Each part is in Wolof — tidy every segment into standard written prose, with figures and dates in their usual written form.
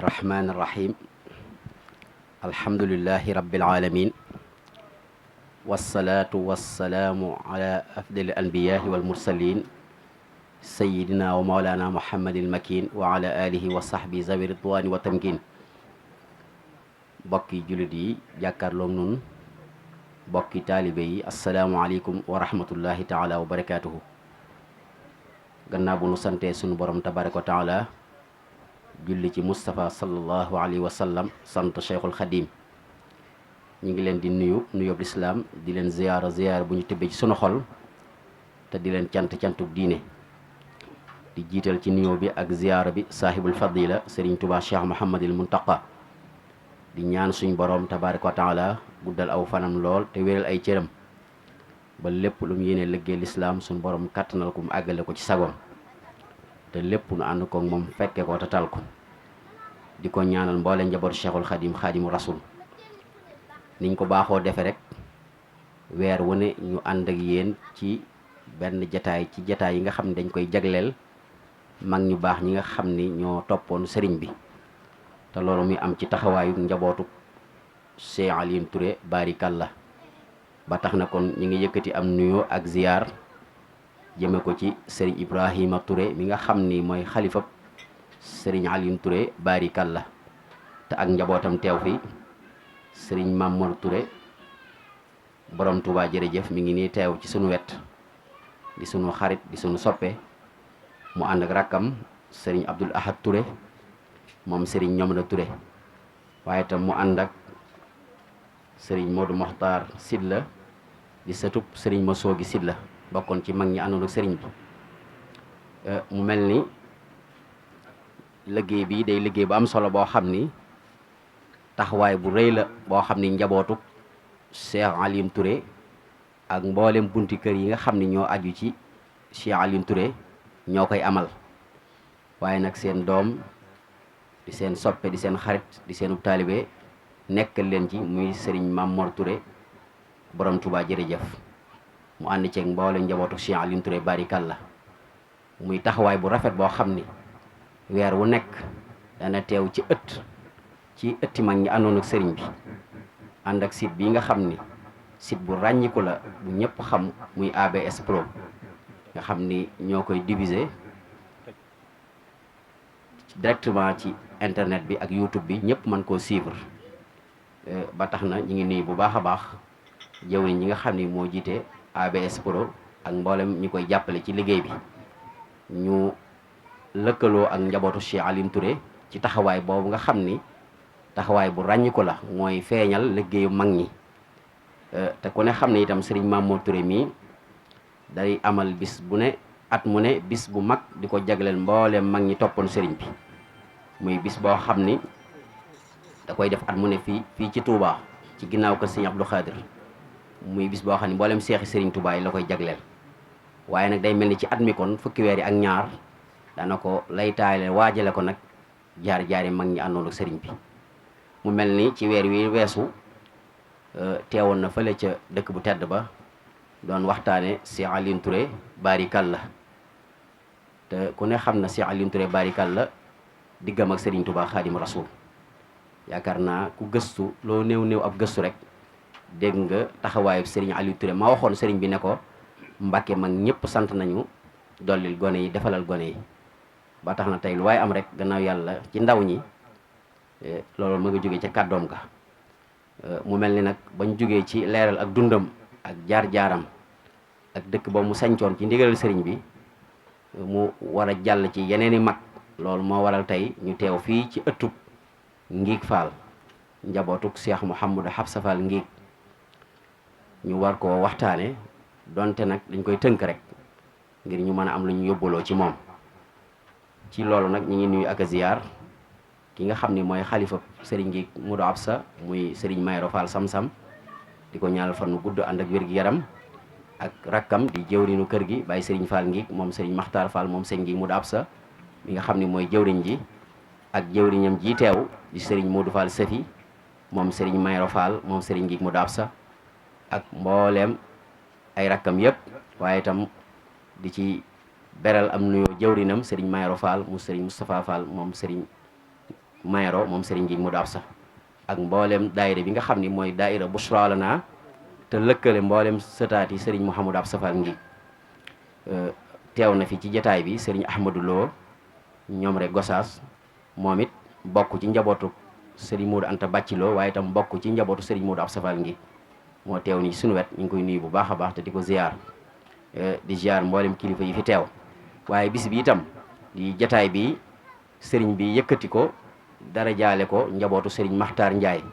الرحمن الرحيم الحمد لله رب العالمين والصلاة والسلام على أفضل الأنبياء والمرسلين سيدنا ومولانا محمد المكين وعلى آله وصحبه ذوي الرضوان والتمكين bokki jullit yi jàkkaarloog nun bokki taalibe yi asalaamualeykum wa rahmatullahi taala wa barakaatuhu. gannaaw bu nu santee sunu borom tabaraka wa taala julli ci Moustapha sallallahu alayhi wa sallam sant Cheikhul Khadim ñu ngi leen di nuyu nuyób lislaam di leen ziyaara bu ñu tibbee ci sunu xol te di leen cantuk diine di jiital ci nuyoo bi ak ziyaara bi saahibul fadila Serigne Touba Cheikh Mouhamadil Muntaqa di ñaan suñ borom tabaraka wa taala guddal aw fanam lool te wéral ay cëram ba lépp lu mu yéene liggéey lislaam suñ borom kàttanal ko mu àggale ko ci sagoom te lépp nu ànd ko moom fekke ko te tal ko di ko ñaanal mboole njabootu Cheikhul Khadim Khadimu Rasul niñ ko baaxoo defe rek weer wu ne ñu ànd ak yéen ci benn jataay ci jataay yi nga xam ne dañ koy jagleel mag ñu baax ñi nga xam ni ñoo toppoon sëriñ bi te loolu muy am ci taxawaayu njabootu Cheikh Alioune Touré barikalla ba tax na kon ñu ngi yëkkati am nuyoo ak ziyaar jëme ko ci sëriñ Ibrahima Touré mi nga xam ni mooy xalifab sëriñ Alioune Touré barikalla te ak njabootam teew fi sëriñ Mamour Touré borom Touba jërëjëf mi ngi nii teew ci sunu wet di sunu xarit di sunu soppe mu ànd ak rakkam sëriñ Abdoul Ahad Touré moom sëriñ Ñomra Touré waaye tam mu ànd ak sëriñ Modou Mokhtar Sidla di sëtub sëriñ Masoogi Sidla bokkoon ci mag ñi àndoon ak sëriñ bi mu mel ni liggéey bi day liggéey bu am solo boo xam ni taxawaay bu rëy la boo xam ni njabootu Cheikh Alioune Touré ak mboolem bunti kër yi nga xam ni ñoo aju ci Cheikh Alioune Touré ñoo koy amal waaye nag seen doom di seen soppe di seen xarit di seenu taalibe nekkal leen ci muy sëriñ Mamor Touré borom Touba jërëjëf mu ànd ceeg mboolem njabootu Cheikh Alioune Touré barikalla muy taxawaay bu rafet boo xam ni weer wu nekk dana teew ci ëtti mag ñi àndoon ak sëriñ bi ànd ak site bii nga xam ni site bu ràññiku la bu ñëpp xam muy ABS Pro nga xam ni ñoo koy diviser directement ci internet bi ak YouTube bi ñëpp mën koo suivre ba tax na ñu ngi nuyu bu baax a baax jëwriñ ñi nga xam ni moo jiite ABS Pro ak mboolem ñi koy jàppale ci liggéey bi ñu lëkkaloo ak njabootu Cheikh Alioune Touré ci taxawaay boobu nga xam ni taxawaay bu ràññiku la mooy feeñal liggéeyu mag ñi te ku ne xam ne itam sëriñ Mamour Touré mii day amal bis bu ne at mu ne bis bu mag di ko jagleel mbooleem mag ñi toppoon sëriñ bi muy bis boo xam ni da koy def at mu ne fii ci Touba ci ginnaaw kër sëriñ Abdou Khadir muy bis boo xam ni mbooleem seexi sëriñ Touba yi la koy jagleel waaye nag day mel ni ci at mi kon fukki weer yi ak ñaar dana ko lay taale waajale ko nag jaar-jaari mag ñi àndoon ak sëriñ bi mu mel ni ci weer wi weesu teewoon na fële ca dëkk bu tedd ba doon waxtaane Cheikh Alioune Touré barikalla te ku ne xam na Cheikh Alioune Touré barikalla diggam ak Serigne Touba Khadim Rasoul yaakaar naa ku gëstu loo néew ab gëstu rek dégg nga taxawaayu Serigne Alioune Touré ma waxoon Serigne bi ne ko Mbàkke mag ñëpp sant nañu dollil gone yi defalal gone yi ba tax na tey lu waaye am rek gannaaw yàlla ci ndaw ñi loolu ma nga jógee ca kàddoom ga mu mel ni nag bañ jógee ci leeral ak dundam ak jaar-jaaram ak dëkk ba mu sañcoon ci ndigalal sëriñ bi mu war a jàll ci yeneeni mag loolu moo waral tey ñu teew fii ci ëttub Ngiig Fall njabootuk Cheikh Mouhamadou Habsa Fall Ngiig ñu war koo waxtaane donte nag dañ koy tënk rek ngir ñu mën a am lu ñu yóbbaloo ci moom ci loolu nag ñu ngi nuyu ak a ziyaar ki nga xam ni mooy xalifa sëriñ Ngiig Modou Absa muy sëriñ Mayro Fall Sam-Sam di ko ñaanal fan nu gudd ànd ak wér-gi-yaram ak rakkam di jëwriñu kër gi bàyyi sëriñ Fall Ngiig moom sëriñ Makhtar Fall moom sëriñ Ngiig Modou Absa mi nga xam ni mooy jëwriñ ji ak jëwriñam ji teew di sëriñ Modou Fall Safi moom sëriñ Mayro Fall moom sëriñ Ngiig Modou Absa ak mbooleem ay rakkam yëpp waaye itam di ci beral am nuyoo jëwrinam sëriñ Mayoro Fall mu sëriñ Moustapha Fall moom sëriñ Mayoro moom sëriñ Ngiig Modou Absa ak mboolem daayira bi nga xam ni mooy daayira Bushra Lana te lëkkale mboolem sëtaat yi sëriñ Mouhamadou Absa Fall Ngiig teew na fi ci jataay bi sëriñ Ahmadou Lo ñoom rek Gosaas moom it bokk ci njabootu sëriñ Modou Anta Bàcciloo waaye itam bokk ci njabootu sëriñ Modou Absa Fall Ngiig moo teew nii suñu wet ñu ngi koy nuyu bu baax a baax te di ko ziar di ziar mboolem kilifa yi fi teew waaye bis bi itam di jataay bi sëriñ bi yëkkati ko dara jaale ko njabootu sëriñ Makhtar Ndiaye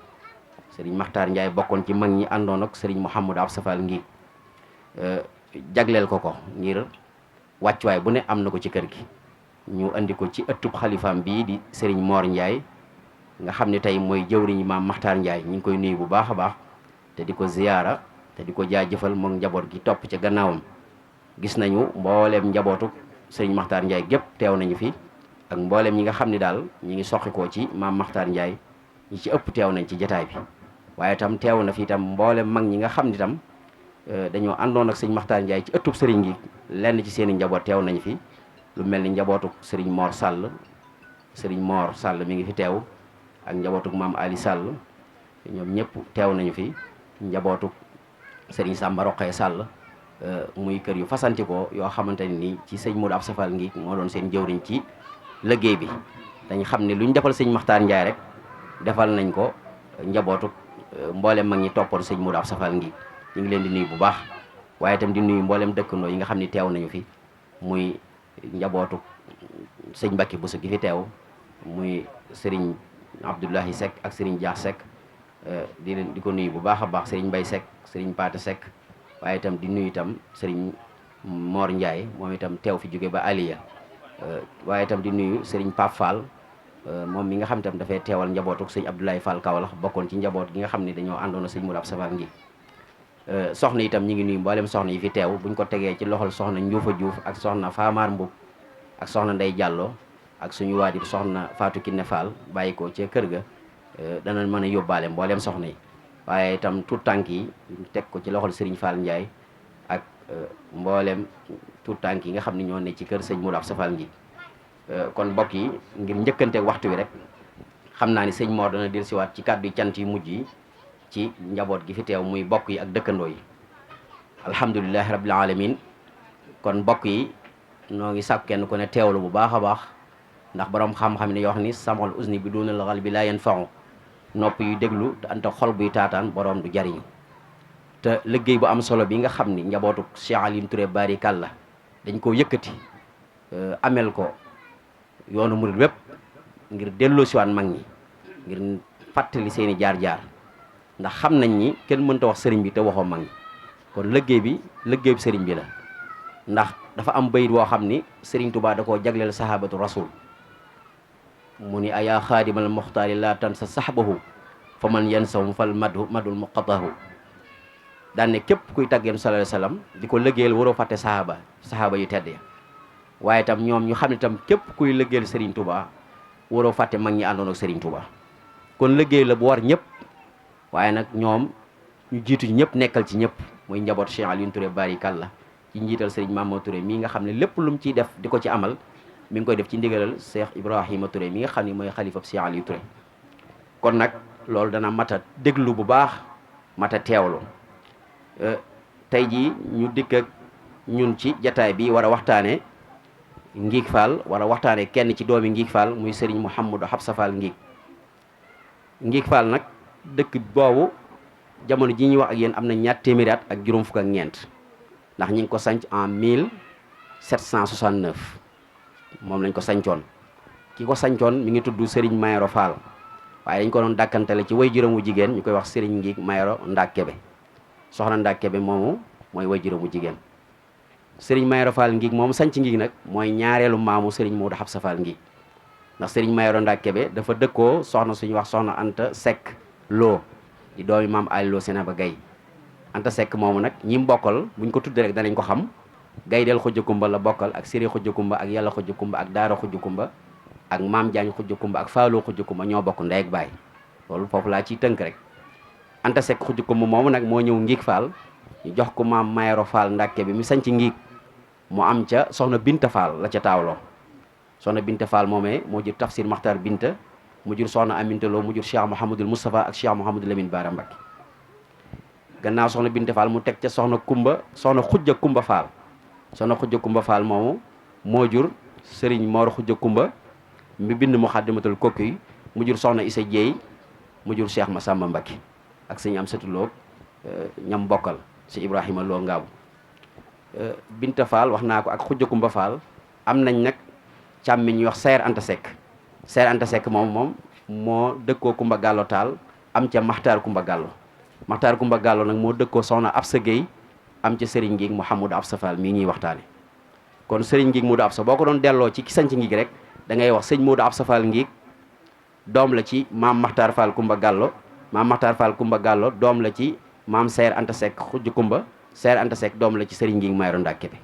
sëriñ Makhtar Ndiaye bokkoon ci mag ñi àndoon ak sëriñ Mouhamadou Absa Fall Ngiig jagleel ko ngir wàccuwaay bu ne am na ko ci kër gi ñu andi ko ci ëttub xalifaam bii di sëriñ Mor Ndiaye nga xam ne tey mooy jëwriñu maam Makhtar Ndiaye ñu ngi koy nuyu bu baax a baax te di ko ziyaara te di ko jaajëfal moom njaboot gi topp ca gannaawam gis nañu mbooleem njabootu sëriñ Makhtar Ndiaye gépp teew nañu fi ak mbooleem ñi nga xam ne daal ñi ngi soqikoo ci maam Makhtar Ndiaye ñi ci ëpp teew nañ ci jataay bi waaye itam teew na fi itam mbooleem mag ñi nga xam ne itam dañoo àndoon ak sëriñ Makhtar Ndiaye ci ëttub sëriñ gi lenn ci seen i njaboot teew nañu fi lu mel ni njabootuk sëriñ Mor Sall sëriñ Mor Sall mi ngi fi teew ak njabootuk maam Ali Sall ñoom ñëpp teew nañu fi njabootuk sëriñ Samba Roqee Sall muy kër yu fasantikoo yoo xamante ne nii ci sëñ Modou Absa Fall Ngiig moo doon seen jëwriñ ci liggéey bi dañ xam ne lu ñu defal sëñ Makhtar Ndiaye rek defal nañ ko njabootuk mboolem mag ñi toppoon sëñ Modou Absa Fall Ngiig ñu ngi leen di nuyu bu baax waaye itam di nuyu mboolem dëkkandoo yi nga xam ne teew nañu fi muy njabootu sëñ Mbacke Bousso gi fi teew muy sëriñ Abdoulahi Seck ak sëriñ Dia Seck di ko nuyu bu baax a baax sëriñ Mbaye Seck sëriñ Paate Seck waaye itam di nuyu itam sëriñ Mor Ndiaye moom itam teew fi jóge ba Aliya waaye itam di nuyu sëriñ Pape Fall moom mi nga xam itam dafay teewal njabootuk sëñ Abdoulaye Fall Kawlax bokkoon ci njaboot gi nga xam ne dañoo àndoon sëñ Modou Absa Fall Ngiig soxna itam ñi ngi nuyu mboolem soxna yi fi teew buñ ko tegee ci loxol soxna Njuufa Juuf ak soxna Faamaar Mbub ak soxna Ndey Jàllo ak suñu waajur soxna Fatou Kiné Fall bàyyi ko ca kër ga dana mën a yóbbaale mboolem soxna yi waaye itam tout tànk yi teg ko ci loxol Serigne Fall Ndiaye ak mboolem tout tànk yi nga xam ne ñoo ne ci kër sëñ Modou Absa Fall Ngiig kon mbokk yi ngir njëkkanteeg waxtu wi rek xam naa ni sëñ Mor dana dellusiwaat ci kàddu yi cant yu mujj yi ci njaboot gi fi teew muy bokk yi ak dëkkandoo yi alhamdulilahi rabbil alamin kon bokk yi noo ngi sàkk kenn ku ne teewlu bu baax a baax ndax borom xam-xam ne yoo xam ni samol usni bi dunal qalbi la yanfa'u nopp yu déglu te anta xol buy taataan borom du jariñu te liggéey bu am solo bi nga xam ni njabootu Cheikh Alim Touré barikàlla dañ koo yëkkati amel ko yoonu murid wépp ngir delloo siwaan mag ñi ngir fàttali seeni jaar-jaar ndax xam nañ ni kenn mënta wax sëriñ bi te waxoo mag ñi kon liggéey bi sëriñ bi la ndax dafa am bayit woo xam ni sëriñ Tuubaa da koo jagleel sahabatu rasul mu ni ayaa xaadimal muxtaari la tansa sahbahu fa man yansahum fal madul muqatahu daan ne képp kuy tàggeen sallallahu alayhi wasallam di ko liggéeyal waroo fàtte sahaaba yu tedd ya waaye itam ñoom ñu xam ne itam képp kuy liggéeyal sëriñ Tuubaa waroo fàtte mag ñi àndoon ak sëriñ Tuubaa kon liggéey la bu war ñëpp waaye nag ñoom ñu jiitu ñëpp nekkal ci ñëpp muy njaboot Cheikh Aliou Touré barikàlla ci njiital sëriñ Mamadou Touré mii nga xam ne lépp lu mu ciy def di ko ci amal mi ngi koy def ci ndigalal Cheikh Ibrahima Touré mi nga xam ne mooy xalifab Cheikh Aliou Touré kon nag loolu dana mat a déglu bu baax mat a teewlu tey jii ñu dikk ak ñun ci jataay bi war a waxtaane Ngiig Fall war a waxtaane kenn ci doomi Ngiig Fall muy sëriñ Mouhamadou Absa Fall Ngiig Fall nag dëkk boobu jamono ji ñuy wax ak yéen am na ñaar téeméeri at ak juróom fukk ak ñeent ndax ñi ngi ko sanc en 1769 moom lañ ko sancoon ki ko sancoon mi ngi tudd Serigne Mayoro Fall waaye dañ ko doon dàkkantale ci way juróom wu jigéen ñu koy wax Serigne Ngiig Mayoro Ndak Kebe soxna Ndak Kebe moomu mooy way juróom wu jigéen Serigne Mayoro Fall Ngiig moomu sanc Ngiig nag mooy ñaareelu maamu Serigne Modou Absa Fall Ngiig ndax Serigne Mayoro Ndak Kebe dafa dëkkoo soxna suñu wax soxna Anta Seck Lo di doomi maam Ali Lo Sénéba Gaye Anta Seck moomu nag ñi mbokkal buñ ko tuddee rek danañ ko xam Gaydel Xujja Kumba la bokkal ak Siri Xujja Kumba ak Yàlla Xujja Kumba ak Daara Xujja Kumba ak Maam Jaañ Xujja Kumba ak Faaloo Xujja Kumba ñoo bokk ndey ak baay loolu foofu laa ciy tënk rek Anta Seck Xujja Kumba moomu nag moo ñëw Ngiig Fall ñu jox ko maam Mayoro Fall Ndakke bi mi sanc Ngiig mu am ca soxna Binta Fall la ca taawloo soxna Binta Fall moomee moo jur Tafsir Maxtar Binta mu jur soxna Aminta Lo mu jur Cheikh Mouhamadul Moustapha ak Cheikh Mouhamadul Lamine Bara Mbacké gannaaw soxna Binta Fall mu teg ca soxna Xujja Kumba Fall soxna Xujja Kumba Fall moomu moo jur Serigne Mor Xujja Kumba mi bind Muxaddamatul Kokki mu jur soxna Issa Dieye mu jur Cheikh Massamba Mbacké ak sëñ Amsatou Lo ñam bokkal si Ibrahima Lo Ngaabu Binta Fall wax naa ko ak Xujja Kumba Fall am nañ nag càmmiñ ñuy wax Seer Anta Seck Seer Anta Seck moom moo dëkkoo Kumba Gallo Taal am ca Maxtaar Kumba Gallo Maxtaar Kumba Gallo nag moo dëkkoo soxna Absa Gueye am ca Serigne Ngig Mouhamadou Absa Fall mii ñuy waxtaane kon Serigne Ngig Modou Absa boo ko doon delloo ci ki sanc Ngig rek da ngay wax sëñ Modou Absa Fall Ngig doom la ci maam Maxtaar Fall Kumba Gallo maam Maxtaar Fall Kumba Gallo doom la ci maam Seer Anta Seck Xujj Kumba Seer Anta Seck doom la ci Serigne Ngig Mayoro Ndak Kebe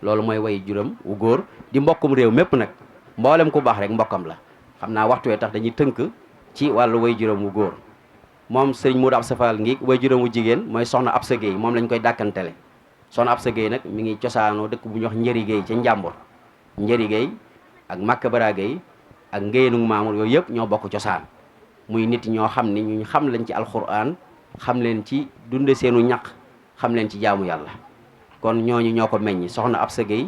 loolu mooy way juram wu góor di mbokkum réew mépp nag mboolem ku baax rek mbokkam la xam naa waxtu wee tax dañuy tënk ci wàllu way juram wu góor moom Serigne Modou Absa Fall Ngig way juram wu jigéen mooy soxna Absa Gueye moom lañ koy dàkkantele soxna Absa Gueye nag mi ngi cosaanoo dëkk bu ñuy wax Njëri Gueye ca Njàmbur Njëri Gueye ak Makka Bara Gueye ak Ngéyenug Maamur yooyu yëpp ñoo bokk cosaan muy nit ñoo xam ni ñu xam leen ci alxuraan xam leen ci dunde seenu ñaq xam leen ci jaamu yàlla kon ñooñu ñoo ko meññ soxna Absa Gueye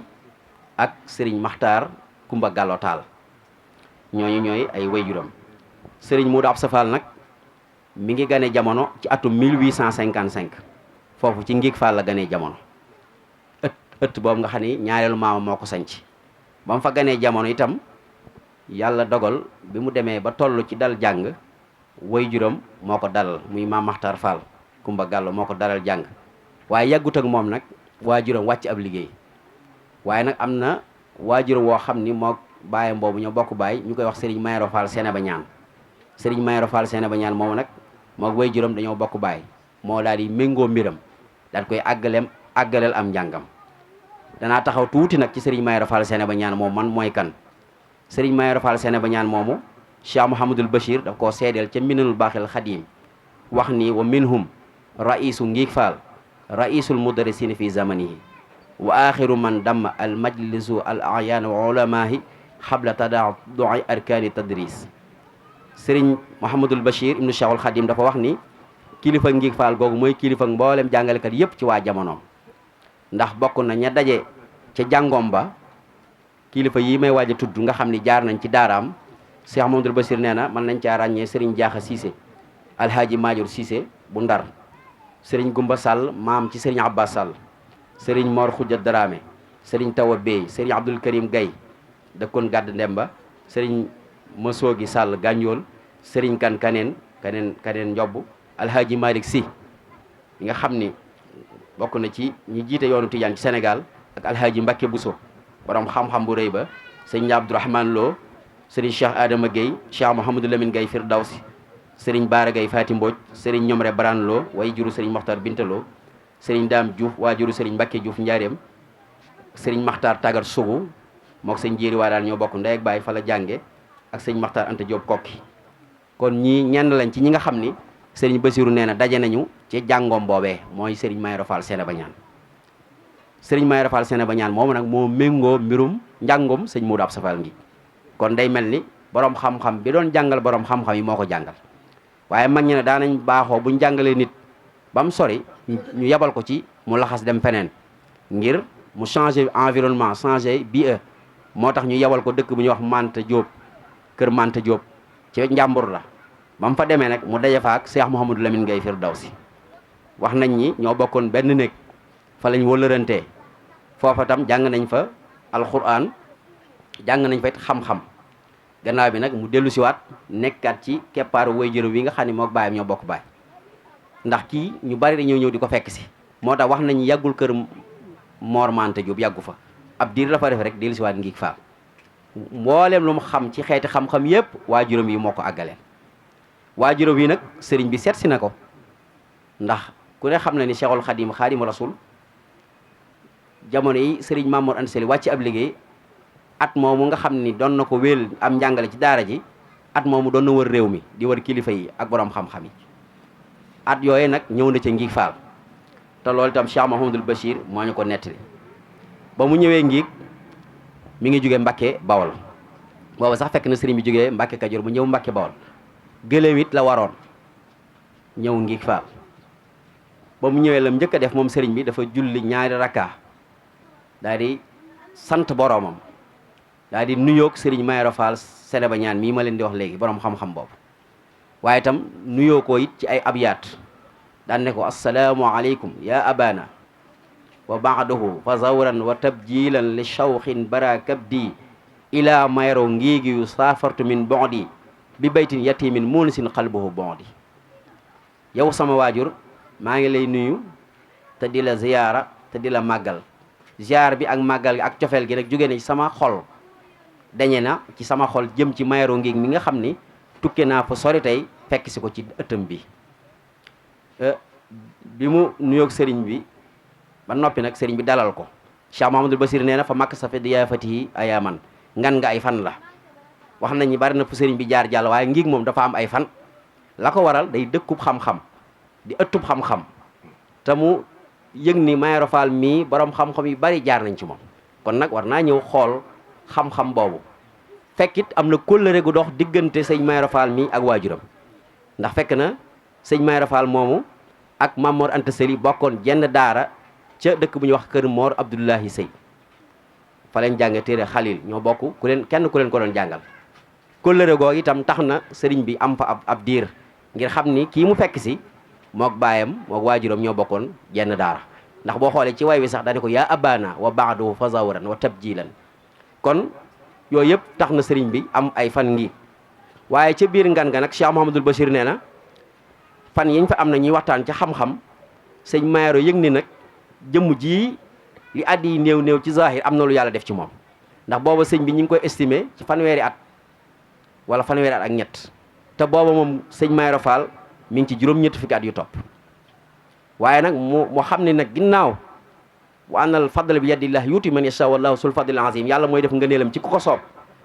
ak Serigne Maxtaar Kumba Gallo Taal ñooñu ñooy ay wayjuram Serigne Modou Absa Fall nag mi ngi gane jamono ci atum 1855 foofu ci Ngig Fall la gane jamono ëtt boobu nga xam ni ñaareelu maama moo ko sanc ba mu fa ganee jamono itam yàlla dogal bi mu demee ba toll ci dal jàng wayjuram moo ko dalal muy maam Maxtaar Fall Kumba Gallo moo ko dalal jàng waaye yàggut ak moom nag waajuram wàcc ab liggéey waaye nag am na waajuram woo xam ni moo baayam boobu ñoo bokk baay ñu koy wax Serigne Mayoro Fall Sénéba Ñaan Serigne Mayoro Fall Sénéba Ñaan moomu nag moo waajuram dañoo bokk baay moo daal di méngoo mbiram daal koy àggaleel am njàngam danaa taxaw tuuti nag ci Serigne Mayoro Fall Sénéba Ñaan moom man mooy kan Serigne Mayoro Fall Sénéba Ñaan moomu Cheikh Mouhamadul Bachir daf koo seedeel ca Minanul Baaxil Xadiim wax ni wa minhum raisu Ngig Fall raisul mudarrisina fi zamanihi wa axiru man damma al majlisu al ayaan wa ulamaahi xabla tadaadui arkaani tadris Serigne Mouhamadul Bachir ibnu Cheikhul Xadim dafa wax ni kilifa Ngig Fall googu mooy kilifa mboolem jàngalekat yépp ci waa jamonoom ndax bokk na ña daje ca jàngoom ba kilifa yi may waaj a tudd nga xam ni jaar nañ ci daaraam Cheikh Mouhamadul Bachir nee na mën nañ caa ràññee Serigne Jaaxa Cissé Alhaaji Maajoor Cissé bu Ndar Serigne Gumba Sall maam ci Serigne Abbas Sall Serigne Mor Khoudia Dramé Serigne Tawa Bey Serigne Abdoul Karim Gaye dëkkoon Gàdd Ndemba Serigne Masoogi Sall Gànjool Serigne Kaneen Njobb Alhaaji Malick Sy yi nga xam ni bokk na ci ñi jiite yoonu Tijaan ci Sénégal ak Alhaaji Mbacké Bousso borom xam-xam bu rëy ba Serigne Abdourahmane Lo Serigne Cheikh Adama Gueye Cheikh Mouhamadou Lamine Gueye Firdawsi Serigne Baara Gueye Faati Mbodj Serigne Ñomre Baran Lo way juru Serigne Mokhtar Binta Lo Serigne Dame Diouf waa juru Serigne Mbacké Diouf Njaareem Serigne Makhtar Tagar Sougou mook sëñ Jéeri waa daal ñoo bokk ndey ak baay fa la jànge ak sëñ Makhtar Anta Diop Kokki kon ñii ñenn lañ ci ñi nga xam ni Serigne Bassirou nee na daje nañu ci jàngoom boobee mooy Serigne Mayoro Fall Sénéba Ñaan Serigne Mayoro Fall Sénéba Ñaan moomu nag moo méngoo mbirum njàngum sëñ Modou Absa Fall ngi kon day mel ni borom xam-xam bi doon jàngal borom xam-xam yi moo ko jàngal waaye mag ñi ne daanañ baaxoo buñ jàngalee nit ba mu sori ñu yebal ko ci mu laxas dem feneen ngir mu changer environnement changer biir moo tax ñu yebal ko dëkk bu ñuy wax Manta Diop kër Manta Diop ci Njàmbur la ba mu fa demee nag mu daje fa ak Cheikh Mouhamadou Lamine Gueye Firdawsi wax nañ ñi ñoo bokkoon benn néeg fa lañ wëlërantee foofa tam jàng nañ fa alquran jàng nañ fa it xam-xam gannaaw bi nag mu dellu siwaat nekkaat ci keppaaru waajuram wi nga xam ne mook baayam ñoo bokk baay ndax kii ñu bari dañoo ñëw di ko fekk si moo tax wax nañ yàggul kër Mor Manta Diop yàggu fa ab diir la fa def rek dellu siwaat Ngig Fall mboolem lu mu xam ci xeeti xam-xam yépp waajuram yi moo ko àggaleen waajuram yi nag sëriñ bi seet si na ko ndax ku ne xam na ni Cheikhul Khadim Khadim Rasoul jamono yi sëriñ Mamour Anta Sali wàcc ab liggéey at moomu nga xam ni doon na ko wéel am njàngale ci daara ji at moomu doon na wër réew mi di wër kilifa yi ak borom xam-xam yi at yooyu nag ñëw na ca Ngig Fall te loolu itam Cheikh Mouhamadul Bachir moo ñu ko nettali ba mu ñëwee Ngig mi ngi jóge Mbacké Bawol booba sax fekk na sëriñ bi jógee Mbàkke Kajoor bu ñëw Mbàkke Bawol gëléem it la waroon ñëw ngi faal ba mu ñëwee lam njëkk a def moom sëriñ bi dafa julli ñaari rakka daal di sant boroomam daal di nuyoog sëriñ Mayoro Fall Seleba ñaan mii ma leen di wax léegi boroom xam-xam boobu waaye itam nuyoo ko it ci ay abyaat daan ne ko assalaamu aleykum ya abana wa ba'dahu fa zawran wa tabjilan li shawqin bara kabdi ila mayro ngiigi yu saafartu min bondi bi baytin yatimin muunisin qalbuhu bondi yow sama waajur maa ngi lay nuyu te di la ziyaara te di la màggal ziyaar bi ak màggal gi ak cofeel gi nag jóge na ci sama xol dañe na ci sama xol jëm ci mayro ngiig mi nga xam ni tukke naa fa sori tey fekk si ko ci ëttam bi bi mu nuyoog sëriñ bi ba noppi nag sëriñ bi dalal ko Cheikh Mahamadul Basir nee na fa makk sa fi diyaafatihi ayaman ngan nga ay fan la wax nañ ni bari na fu sëriñ bi jaar jàll waaye ngiig moom dafa am ay fan la ko waral day dëkkub xam-xam di ëttub xam-xam te mu yëg ni Mayoro Fall mii borom xam-xam yu bari jaar nañ ci moom kon nag war naa ñëw xool xam-xam boobu fekkit am na kóllëre gu dox diggante sëñ Mayoro Fall mii ak waajuram ndax fekk na sëñ Mayoro Fall moomu ak Mamor Anta Sali bokkoon jenn daara ca dëkk bu ñuy wax kër Mor Abdoulahi Sey fa leen jànge téere Xalil ñoo bokk kenn ku leen ko doon jàngal kóllëre googu itam tax na sëriñ bi am fa ab diir ngir xam ni kii mu fekk si mook baayam mook waajuram ñoo bokkoon jenn daara ndax boo xoolee ci way wi sax dañu ko yaa abana wa ba'dahu fa zawran wa tabjilan kon yooyu yëpp tax na sëriñ bi am ay fan ngi waaye ca biir ngan ga nag Cheikh Mouhamadul Bachir nee na fan yiñ fa am na ñuy waxtaan ca xam-xam sëñ Mayoro yëg ni nag jëmm ji li at yi néew ci zahir am na lu yàlla def ci moom ndax booba sëñ bi ñu ngi koy estimé ci fanweeri at wala fanweeri at ak ñett te booba moom sëñ Mayoro Fall mi ngi ci juróom-ñetti fukki at yu topp waaye nag mu xam ne nag ginnaaw wa annal fadla bi yadillah yuuti man yasha wallahu sul fadlil azim yàlla mooy def ngëneelam ci ku ko soob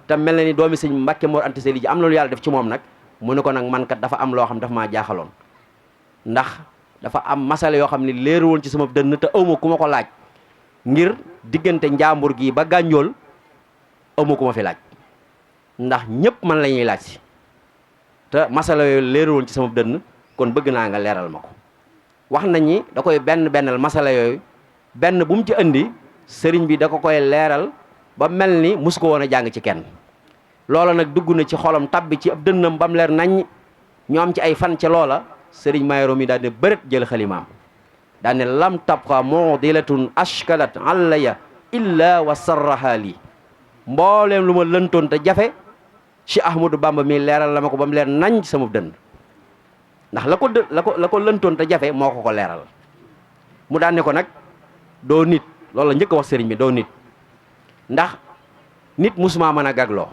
te mel na ni doomi sëñ Mbàkke Mor Anta Sali ji am na lu yàlla def ci moom nag mu ne ko nag man kat dafa am loo xam dafa maa jaaxaloon ndax dafa am masala yoo xam ne leeru woon ci sama dënn te awma ku ma ko laaj ngir diggante njàmbur gi ba gànjool awma ku ma fi laaj ndax ñëpp man la ñuy laaj si te masala yooyu leeru woon ci sama dënn kon bëgg naa nga leeral ma ko wax nañ ni da koy bennal masala yooyu benn bu mu ci indi sëriñ bi da ko koy leeral ba mel ni musu ko woon a jàng ci kenn loola nag dugg na ci xolam tabbi ci ab dënnam ba mu leer nañ ñu am ci ay fan ca loola sëriñ Mayoro mi daal ne bërët jël xalimaam daal ne lam tabqa mudilatun ashkalat alaya illa wa sarraha lii mbooleem lu ma lëntoon te jafe Cheikh Ahmadou Bamba mi leeral la ma ko ba mu leer nañ ci sama dënn ndax la ko lëntoon te jafe moo ko leeral mu daan ne ko nag doo nit loolu la njëkk a wax sëriñ bi doo nit ndax nit musuma mën a gagloo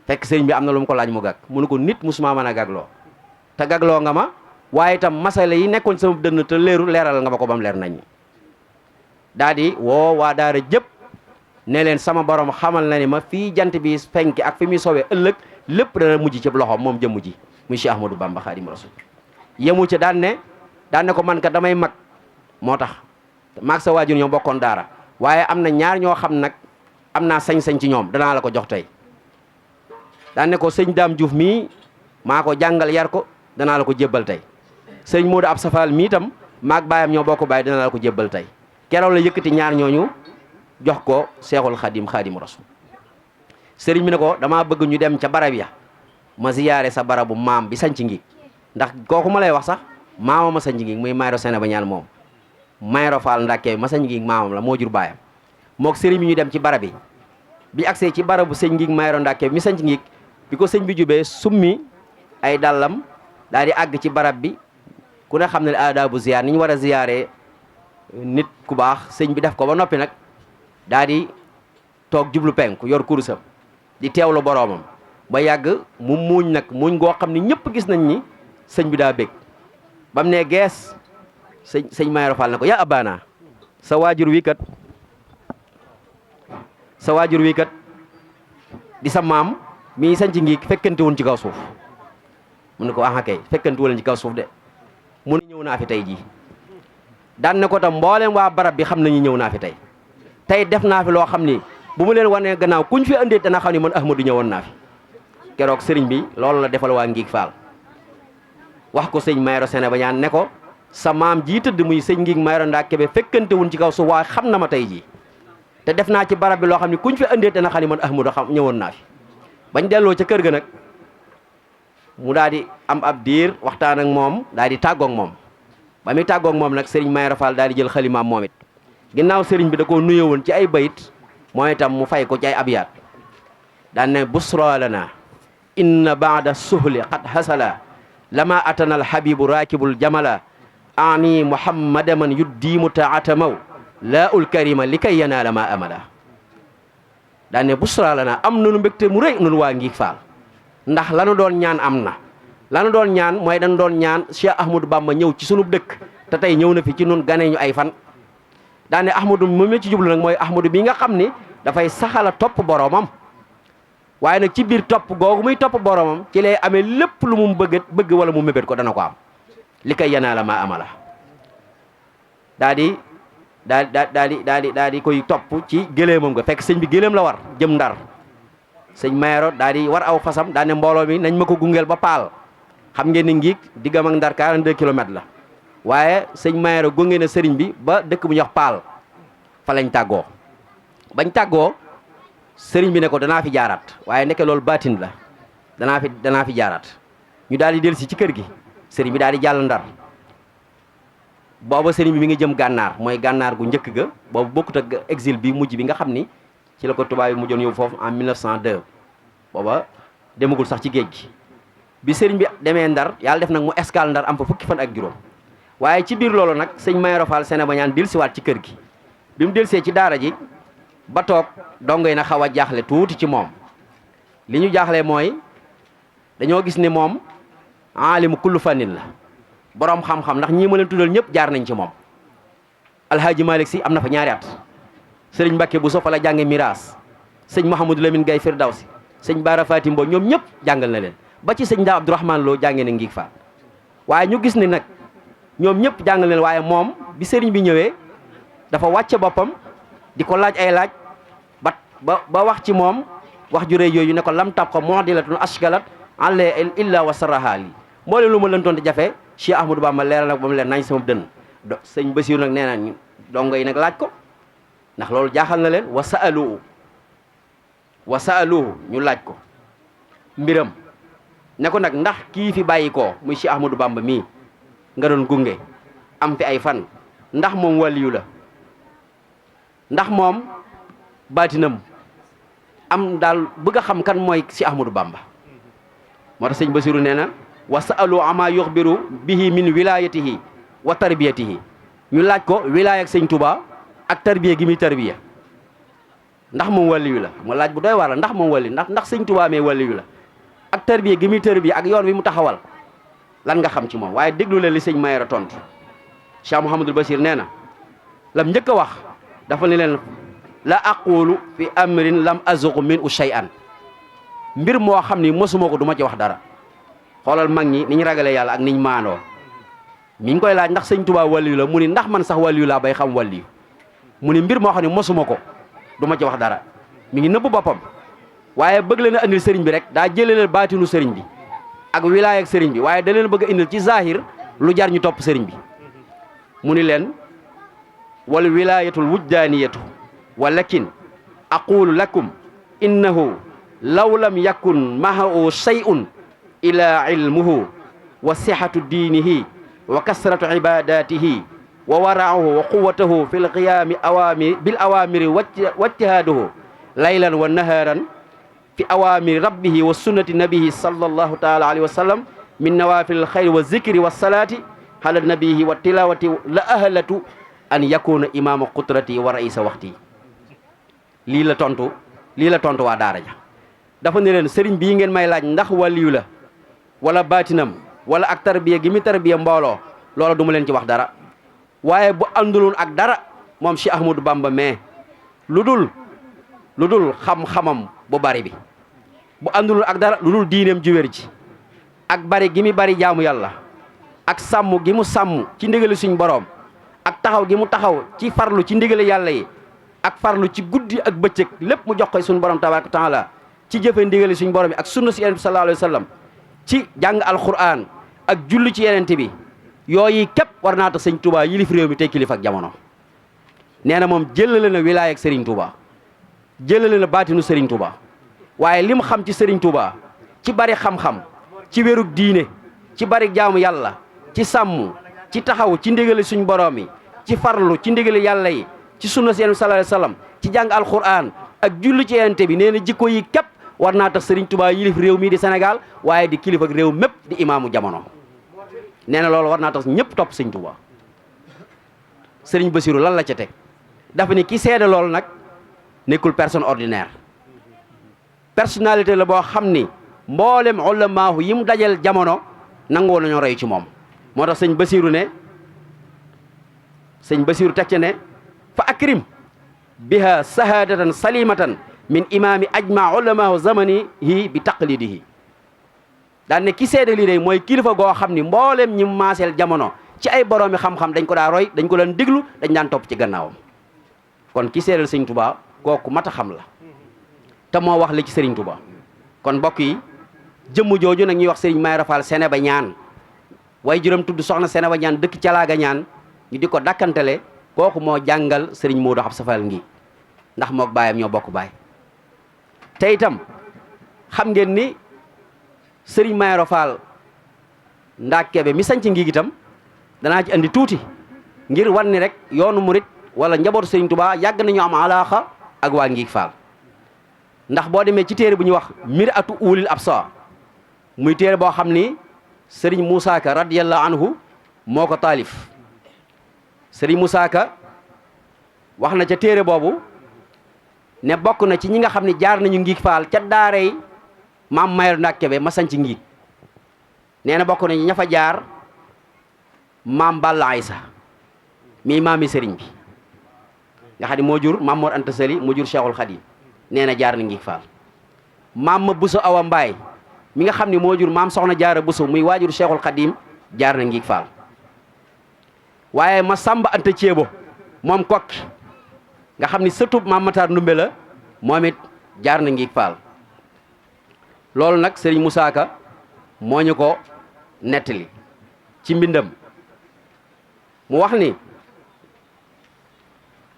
fekk sëriñ bi am na lu mu ko laaj mu gag mu ne ko nit musuma mën a gagloo te gagloo nga ma waaye itam masala yi nekkoon sama dënn te leeral nga ma ko ba mu leer nañ daa di woo waa daara jëpp ne leen sama borom xamal na ni ma fii jant bi fenki ak fi muy sowee ëllëg lépp dana mujj ci loxoom moom jëmm ji muy Cheikh Ahmadou Bamba Xaadimu Rasuul yemu ci daan ne ko man ka damay mag moo tax maag sa waajur ñoo bokkoon daara waaye am na ñaar ñoo xam nag am naa sañ-sañ ci ñoom danaa la ko jox tey daan ne ko sëñ Daam Diouf mii maa ko jàngal yar ko danaa la ko jébbal tey sëñ Modou Absa Fall mii itam maag baayam ñoo bokk baay danaa la ko jébbal tey keroog la yëkkati ñaar ñooñu jox ko Seexul Xaadimu Rasuul sëriñ bi ne ko damaa bëgg ñu dem ca barab ya ma ziyaare sa barabu maam bi sanc ngi ndax kooku ma lay wax sax maama ma sanc ngi muy Mayoro Seleba ñaan moom Mayoro Fall Ndàkke ma sanc ngi maamam la moo jur baayam mook sëriñ bi ñu dem ci barab yi bi agsee ci barabu sëñ ngi Mayoro Ndàkke mi sanc ngi bi ko sëñ bi jubee summi ay dàllam daal di àgg ci barab bi ku ne xam ne aadaabu ziyaar ni ñu war a ziyaaree nit ku baax sëñ bi def ko ba noppi nag daal di toog jublu penku yor kurusam di teewlu boroomam ba yàgg mu muuñ nag muuñ goo xam ne ñëpp gis nañ ni sëñ bi daa bég ba mu ne gees sëñ Mayoro Fall na ko yaa abana sa waajur wi kat di sa maam mii sañ ci ngi fekkante woon ci kaw suuf mu ne ko aha kay fekkante woon ci kaw suuf de mu ne ñëw naa fi tey jii daan ne ko tam mbooleem waa barab bi xam nañu ñëw naa fi tey def naa fi loo xam ni bu mu leen wanee gannaaw kuñ fi andee dana xam ne man Ahmadou ñëwoon naa fi keroog sëriñ bi loolu la defal waa Ngig Fall wax ko sëñ Mayoro Sene ba ñaan ne ko sa maam jii tëdd muy sëñ Ngig Mayoro Ndaa Kebe fekkante wuñ ci kaw su waa xam na ma tey jii te def naa ci barab bi loo xam ne kuñ fi andee dana xam ne man Ahmadou xam ñëwoon naa fi bañ delloo ca kër ga nag mu daal di am ab diir waxtaan ak moom daal di tàggoog moom ba muy tàggoog moom nag sëriñ Mayoro Fall daal di jël xalimaam moom it ginnaaw sëriñ bi da koo nuyoo woon ci ay bayit mooy itam mu fay ko ci ay abyaat daan ne busra lana inna baada suhli qad hasala lama atana alhabibu rakibul jamala ani muhammada man yuddimu taatamaw laa ul karima li kay yanaala ma amala daan ne busra lana am nanu mbégte mu rëy nunu waa Ngig Fall ndax lanu doon ñaan am na lanu doon ñaan mooy dañ doon ñaan Cheikh Ahmadou Bamba ñëw ci sunu dëkk te tey ñëw na fi ci nun gane ñu ay fan daane Ahmadou moom ci jublu nag mooy Ahmadou bi nga xam ni dafay saxala topp boromam waaye nag ci biir topp googu muy topp boromam ci lay amee lépp lu mu bëgg wala mu mébét ko dana ko am li kay yanaala maa amala daa di koy topp ci gëléemam nga fekk sëñ bi gëléem la war jëm Ndar sëñ Mayoro daa di war aw fasam daane mbooloo mi nañ ma ko gungeel ba Paal xam ngeen ni Ngig diggam ak Ndar 42 kilomètres la waaye sëñ Mayoro gunge na sëriñ bi ba dëkk bu ñuy wax Paal fa lañ tàggoo bañ tàggoo sëriñ bi ne ko danaa fi jaaraat waaye ndeke loolu baatin la danaa fi jaaraat ñu daal di dellusi ci kër gi sëriñ bi daal di jàll Ndar booba sëriñ bi mi ngi jëm gànnaar mooy gànnaar gu njëkk ga boobu bokkut ak exil bi mujj bi nga xam ni ci la ko tubaab yi mujjoon yóbbu foofu en 1902 booba demagul sax ci géej gi bi sëriñ bi demee Ndar yàlla def nag mu escale Ndar am fa fukki fan ak juróom waaye ci biir loolu nag sëñ Mayoro Fall Sene ba ñaan dellusiwaat ci kër gi bi mu dellusee ci daara ji ba toog dongo yi na xaw a jaaxle tuuti ci moom li ñu jaaxle mooy dañoo gis ne moom aalimu kullu fannin la boroom xam-xam ndax ñii ma leen tuddal ñëpp jaar nañ ci moom alhaaji Malick Sy am na fa ñaari at sëriñ Mbacke Bousso fa la jànge miraas sëñ Mouhamadou Lamine Gaye Firdawsi sëñ Bara Fatim Mbo ñoom ñëpp jàngal na leen ba ci sëñ Ndaa Abdourahmane Lo jàngee na Ngig Fall waaye ñu gis ne nag ñoom ñëpp jàngal leen waaye moom bi sëriñ bi ñëwee dafa wàcce boppam di ko laaj ay laaj ba wax ci moom wax ju rëy yooyu ne ko lam tab ko mu'dilatun ashkalat alla illa wa sarahaali moo leen lu ma lëntoon te jafe Cheikh Ahmadou Bamba leeral nag ba mu leen nañ sama dënn sëñ Basiru nag nee na dongo yi nag laaj ko ndax loolu jaaxal na leen wa sa'aluhu ñu laaj ko mbiram ne ko nag ndax kii fi bàyyi koo muy Cheikh Ahmadou Bamba mii nga doon gunge am fi ay fan ndax moom waliyu la ndax moom baatinam am daal bëgg a xam kan mooy Cheikh Ahmadou Bamba moo tax sëñ Basiru nee na wa sa'alu ama yuxbiru bihi min wilayatihi wa tarbiyatihi ñu laaj ko wilaya ak sëñ Touba ak tarbiya gi muy tarbiya ndax moom waliyu la mu laaj bu doy waar la ndax moom waliyu ndax sëñ Touba mee waliyu la ak tarbiya gi muy tarbiya ak yoon wi mu taxawal lan nga xam ci moom waaye déglu leen li sëñ Mayoro tontu Cheikh Mouhamadul Bachir nee na lam njëkk a wax dafa ne leen la aqulu fi amrin lam azuqu min u shay'an mbir moo xam ni mosuma ko du ma ci wax dara xoolal mag ñi ni ñu ragalee yàlla ak niñ maandoo mi ngi koy laaj ndax sëñ Touba waliyu la mu ni ndax man sax waliyu laa bay xam waliyu mu ni mbir moo xam ne mosuma ko du ma ci wax dara mi ngi nëbb boppam waaye bëgg leen a indil sëriñ bi rek daa jëlee baatinu sëriñ bi ak wilaaya ak sëriñ bi waaye da leen bëgg a indil ci zahir lu jar ñu topp sëriñ bi mu ni leen wal wilayatul wujdaniyatu walakin aqulu lakum innahu law lam yakun mahahu shay'un ila ilmuhu wa sihatu diinihi wa kasratu ibadatihi wa wara'uhu wa quwwatuhu fil qiyami bil awamiri wajtihaduhu laylan wa naharan fi awamiri rabbihi wa sunnati nabihi sallallahu ta'ala alayhi wa sallam min nawafil khayri wa zikri wa salati ala nabihi wa tilawati la ahlatu an yakuna imama qudrati wa raisa waxti lii la tontu waa daara ja dafa ne leen sëriñ bii ngeen may laaj ndax waliyu la wala baatinam wala ak tarbiya gi mi tarbiya mbooloo loola du ma leen ci wax dara waaye bu ànduloon ak dara moom Cheikh Ahmadou Bamba mais lu dul xam-xamam bu bari bi bu ànduloon ak dara lu dul diineem ju wér ji ak bari gi mi bari jaamu yàlla ak sàmm gi mu sàmm ci ndigali suñ boroom ak taxaw gi mu taxaw ci farlu ci ndigali yàlla yi ak farlu ci guddi ak bëccëg lépp mu jox ko suñu borom tabaaraka taala ci jëfe ndigali suñu borom bi ak sunna si yonent bi sallallahu alayhi wa sallam ci jàng alquran ak julli ci yonent bi yooyu képp war naa tax sëñ Touba yilif réew mi tey kilifa ak jamono. nee na moom jëlale na wilaaya ak Serigne Touba jëlale na baatinu Serigne Touba waaye li mu xam ci Serigne Touba ci bari xam-xam ci wérug diine ci bari jaamu yàlla ci sàmm ci taxaw ci ndigali suñ borom yi ci farlu ci ndigali yàlla yi ci sunna si sallallahu alayhi wasallam ci jàng alquran ak julli ci yonent bi nee na jikko yi képp war naa tax Serigne Touba yilif réew mii di Sénégal waaye di kilifa ak réew mépp di imaamu jamono. nee na loolu war naa tax ñëpp topp Serigne Touba. Serigne Bassirou lan la ca teg dafa ni ki seede loolu nag nekkul personne ordinaire personnalité la boo xam ni mboolem ulamaahu yi mu dajal jamono nangoo nañoo roy ci moom. moo tax sëñ Bassirou ne sëñ Bassirou teg ca ne fa akrim biha sahadatan salimatan min imaami ajma ulamaahu zamanihi bi taqlidihi daan ne ki seede lii day mooy kilifa goo xam ni mboolem ñi maaseel jamono ci ay boroomi xam-xam dañ ko daa roy dañ ko daan déglu dañ daan topp ci gannaawam. kon ki seedal sëñ Touba kooku mat a xam la te moo wax li ci Serigne Touba. kon mbokk yi jëmm jooju nag ñuy wax Serigne Mayoro Fall Sénéba ñaan way juróom tudd soxna Sénéba ñaan dëkk Calaaga ñaan ñu di ko dakkantale kooku moo jàngal Serigne Modou Absa Fall ngi ndax mook baayam ñoo bokk baay. te itam xam ngeen ni Serigne Mayoro Fall Ndakebe mi sanc ngi itam danaa ci andi tuuti ngir wan ni rek yoonu murit wala njabootu Serigne Touba yàgg nañu am alaaxa ak waa Ngiig Fall. ndax boo demee ci téere bu ñuy wax mir'atu ulil absar muy téere boo xam ni Serigne Moussa Ka radiyallahu anhu moo ko taalif. Serigne Moussa Ka wax na ca téere boobu ne bokk na ci ñi nga xam ne jaar nañu Ngiig Fall ca daaray maam Mayoro Ndakebe ma sanc Ngiig nee na bokk nañu ña fa jaar maam Balla Aysa mii maami Serigne bi nga xam ne moo jur Maam Mor Anta Sali moo jur Cheikhul Khadim nee na jaar na Ngiig Fall. maam ma Bousso Awa Mbaay mi nga xam ne moo jur maam Soxna Jaara Bousso muy waajur Cheikhul Khadim jaar na Ngiig Fall. waaye ma Samba Anta Ceebo moom kokki nga xam ni sëtub maam Matar Ndumbe la moom it jaar na Ngiig Fall. loolu nag Serigne Moussa Ka moo ñu ko nettali ci mbindam mu wax ni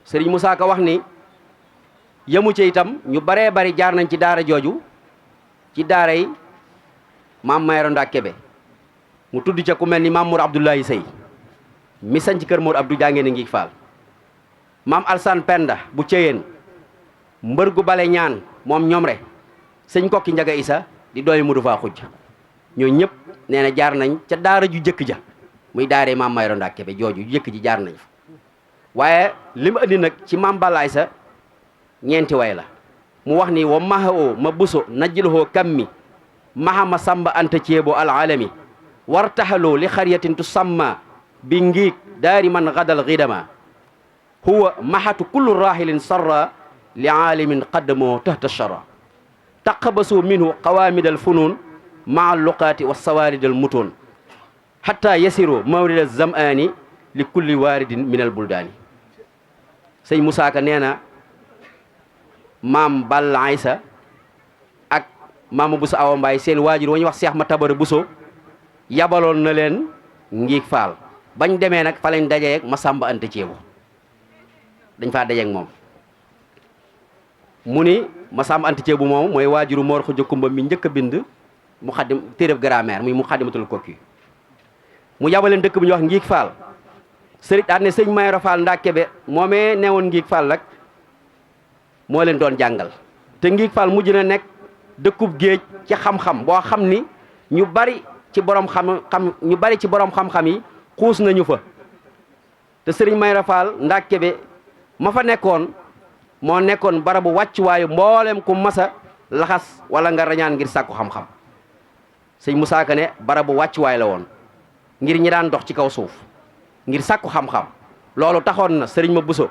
Serigne Moussa Ka wax ni yemu ci itam ñu baree bari jaar nañ ci daara jooju ci daara yi maam Mayoro Ndakebe mu tudd ca ku mel ni maam Mour Abdoulaye Sey mi sañ ci kër Mour Abdou jàngee na Ngiig Fall. maam Alsane Penda bu Ceyeen mbër gu bale ñaan moom ñoom rek sëñ kokki Njaga Isa di dooy mudu faa xujj ñoo ñëpp nee na jaar nañ ca daara ju jëkk ja muy daaree maam Mayoro Ndakebe jooju ju jëkk ji jaar nañ fa. waaye li mu andi nag ci maam Balaay sa ñeenti way la mu wax ni wa maha o ma buso najjilhoo kammi maha ma Samba Anta Ceebo alalami wartahaloo li xariyatin tusamma bi Ngiig daari man gadal xidama huwa mahatu kullu rahilin sarra li aalimin qaddamoo tahta shara taqabasu minhu qawaamidal funuun maa luqaati wa sawaaridal mutoon hatta yasiru mawrida zam'aani li kulli waaridin minal buldaani. sëñ Moussa Ka nee na maam Balla Aysa ak maama Bousso Awa Mbaay seen waajur wa ñu wax Seex ma Tabara Bousso yabaloon na leen Ngiig Fall bañ demee nag fa lañ dajeek ma Samba Anta Ceebo dañ faa dajeek moom mu ni ma Samba Anta Ceebo moom mooy waajuru Mor Xuja Kumba mi njëkk a bind mu xaddim téereb grammaire muy mu xaddimatul kokki mu yabaleen dëkk bu ñuy wax Ngiig Fall. sëriñ daan ne sëñ Mayoro Fall Ndakebe moomee newoon Ngiig Fall nag moo leen doon jàngal te Ngiig Fall mujj na nekk dëkkub géej ci xam-xam boo xam ni ñu bari ci borom xam-xam yi xuus nañu fa te sëriñ Mayoro Fall Ndakebe ma fa nekkoon moo nekkoon barabu wàccuwaayu mboolem ku masa laxas wala nga rañaan ngir sàkku xam-xam. sëñ Moussa Ka ne barabu wàccuwaay la woon ngir ñi daan dox ci kaw suuf ngir sàkku xam-xam loolu taxoon na sëriñ ma Bousso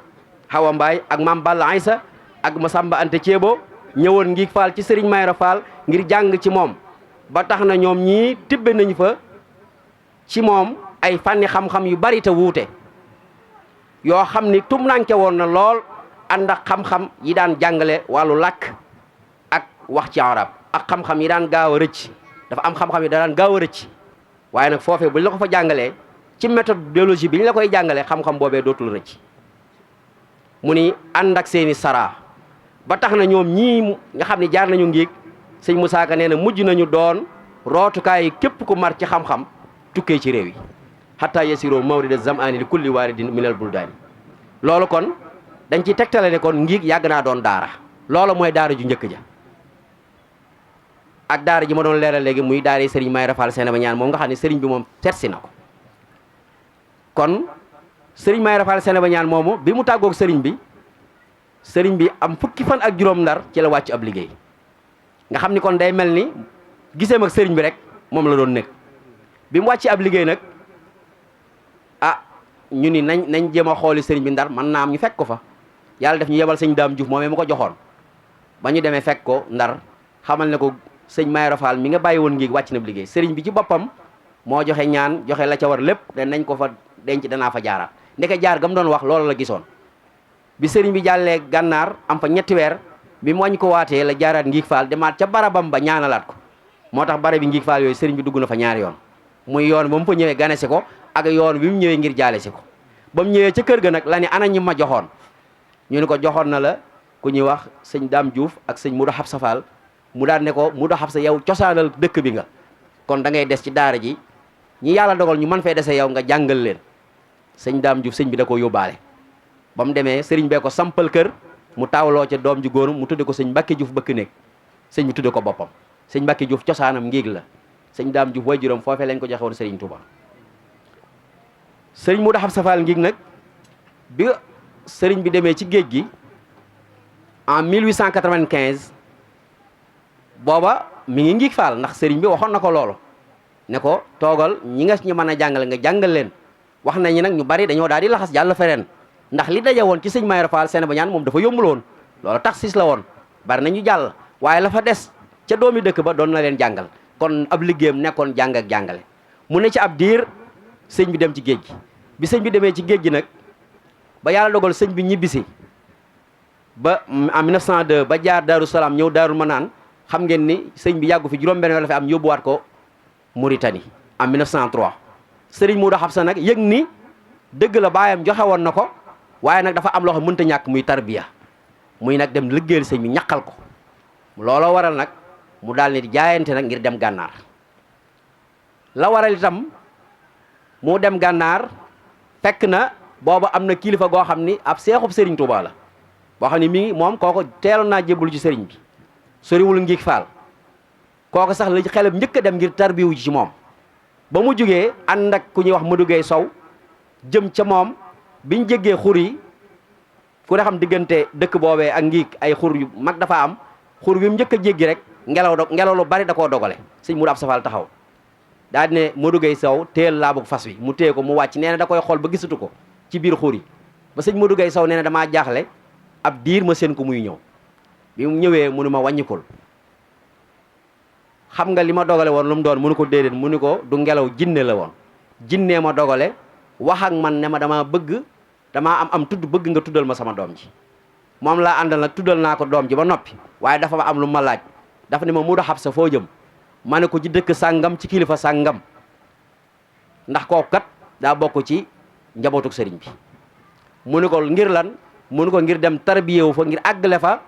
Awa Mbaay ak maam Balla Aysa ak ma Samba Anta Ceebo ñëwoon Ngiig Fall ci sëriñ Mayoro Fall ngir jàng ci moom ba tax na ñoom ñii tibbe nañu fa ci moom ay fànni xam-xam yu bari te wuute yoo xam ni tumnanke woon na lool ànd ak xam-xam yi daan jàngale wàllu làkk ak wax ci arab ak xam-xam yi daan gaaw a rëcc dafa am xam-xam yi daan gaaw a rëcc waaye nag foofee buñ la ko fa jàngalee ci méthodologie bi ñu la koy jàngalee xam-xam boobee dootul rëcc mu ni ànd ak seeni sara ba tax na ñoom ñii nga xam ne jaar nañu ngiig sëñ Moussa Ka nee na mujj nañu doon rootukaay yi képp ku mar ci xam-xam tukkee ci réew yi hatta yasiro mawrida zamani li kulli waridin minal buldaani loolu kon dañ ciy tegtale ne kon ngiig yàgg naa doon daara loolu mooy daara ju njëkk ja ak daara ji ma doon leeral léegi muy daara yi sëriñ Mayra Fall Sénéba ñaan moom nga xam ne sëriñ bi moom tersi na ko kon sëriñ Mayra Fall Sénéba ñaan moomu bi mu tàggoog sëriñ bi am fukki fan ak juróom ndar ci la wàcc ab liggéey nga xam ni kon day mel ni giseem ak sëriñ bi rek moom la doon nekk bi mu wàcc ab liggéey nag ñu ni nañ jéem a xooli sëriñ bi ndar mën naa am ñu fekk ko fa yàlla def ñu yebal sëñ Daam Juuf moomee mu ko joxoon ba ñu demee fekk ko ndar xamal ne ko sëñ Mayra Fall mi nga bàyyi woon ngi wàcc na ab liggéey sëriñ bi ci boppam moo joxe ñaan joxe la ca war lépp te nañ ko fa denc danaa fa jaaraat ndeke jaar gam doon wax loolu la gisoon bi sëriñ bi jàllee gànnaar am fa ñetti weer bi mu wàññi ko waatee la jaaraat Ngiig Faal demaat ca barabam ba ñaanalaat ko moo tax barab bi Ngiig Faal yooyu sëriñ bi dugg na fa ñaari yoon muy yoon ba mu fa ñëwee ganesi ko ak yoon bi mu ñëwee ngir jaale si ko ba mu ñëwee ca kër ga nag la ne ana ñi ma joxoon ñu ne ko joxoon na la ku ñuy wax sëñ Daam Juuf ak sëñ Mudu Xabsa Faal mu daan ne ko Mudu Xabsa yow cosaanal dëkk bi nga kon da ngay des ci daara ji ñi yàlla dogal ñu mën fee dese yow nga jàngal leen sëñ Daam Juuf sëñ bi da ko yóbbaale ba mu demee sëriñ bee ko sampal kër mu taawloo ca doom ji góor mu tudde ko sëñ Mbàkke Juuf bëkk néeg sëñ bi tudde ko boppam sëñ Mbàkke Juuf cosaanam Ngiig la sëñ Daam Juuf waajuram foofee lañ ko joxe woon sëriñ Touba sëriñ Mudu Xabsa Faal Ngiig nag bi sëriñ bi demee ci géej gi en 1895 booba mi ngi Ngiig Faal ndax sëriñ bi waxoon na ko loolu ne ko toogal ñi nga ñu mën a jàngale nga jàngal leen wax nañu nag ñu bari dañoo daal di laxas jàll feneen ndax li daje woon ci sëñ Mayra Fall Sénéba ñaan moom dafa yombul woon loolu tax sis la woon bari nañu jàll waaye la fa des ca doomi dëkk ba doon na leen jàngal kon ab liggéeyam nekkoon jàng ak jàngale mu ne ci ab diir sëñ bi dem ci géej gi bi sëñ bi demee ci géej gi nag ba yàlla dogal sëñ bi ñibbisi ba en 1902 ba jaar Daaru Salaam ñëw Daaru Manaan xam ngeen ni sëñ bi yàggu fi juróom-benn weer la fi am yóbbuwaat ko Mauritanie en 1903 sëriñ Mudu Xabsa nag yëg ni dëgg la baayam joxe woon na ko waaye nag dafa am loo xam mënta ñàkk muy tarbiya muy nag dem liggéeyal sëñ bi ñaqal ko looloo waral nag mu daal ni jaayante nag ngir dem gànnaar la waral itam mu dem gànnaar fekk na booba am na kilifa goo xam ni ab seexub sëriñ Touba la boo xam ne mi ngi moom kooko teeloon naa jébbalu ci sëriñ bi soriwul Ngiig Faal kooko sax la xelam njëkk a dem ngir tarbiwu ji ci moom ba mu jógee ànd ak ku ñuy wax Modou Gueye Sow jëm ca moom biñ jéggee xur yi ku ne xam diggante dëkk boobee ak Ngiig ay xur yu mag dafa am xur wi mu njëkk a jéggi rek ngelaw lu bari da koo dogale sëñ Mudu Absa Faal taxaw daa di ne Modou Gueye Sow téel laabu fas wi mu téye ko mu wàcc nee na da koy xool ba gisatu ko ci biir xur yi ba sëñ Modou Gueye Sow nee na damaa jaaxle ab diir ma seen ko muy ñëw bi mu ñëwee mu ne ma wàññikul xam nga li ma dogale woon lu mu doon mu ne ko déedéet mu ni ko du ngelaw jinne la woon jinnee ma dogale wax ak man ne ma damaa am tudd bëgg nga tuddal ma sama doom ji moom laa àndal nag tuddal naa ko doom ji ba noppi waaye dafa am lu ma laaj dafa ne ma Mudu Xabsa foo jëm ma ne ko ci dëkk sàngam ci kilifa sàngam ndax kooku kat daa bokk ci njabootuk sëriñ bi mu ne ko ngir lan mu ne ko ngir dem tarbiyewu fa ngir àggale fa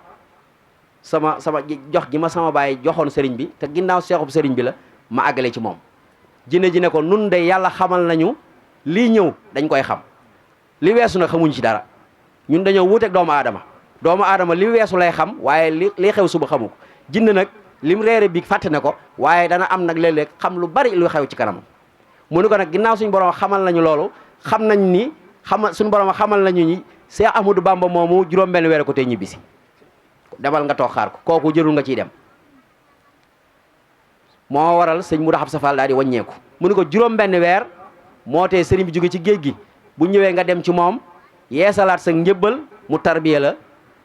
sama jox gi ma sama baay joxoon sëriñ bi te ginnaaw seexub sëriñ bi la ma àggale ci moom jinne ji ne ko nun de yàlla xamal nañu lii ñëw dañ koy xam li weesu nag xamuñ ci dara ñun dañoo wuuteeg doomu aadama li weesu lay xam waaye li xew suba xamu ko jinne nag lim reere bi fàtte ne ko waaye dana am nag léeg-léeg xam lu bari lu xew ci kanamam mu ne ko nag ginnaaw suñu borom xamal nañu loolu xam nañ ni suñu borom xamal nañu ni Seex Ahmadou Bamba moomu juróom-benn weer ko tey ñibbisi demal nga toog xaar ko kooku jërul nga ciy dem moo waral sëñ Mudu Xabsa Faal daal di wàññeeku mu ne ko juróom-benn weer moo tee sëriñ bi jóge ci géej gi bu ñëwee nga dem ci moom yeesalaat sa njëbbal mu tarbiya la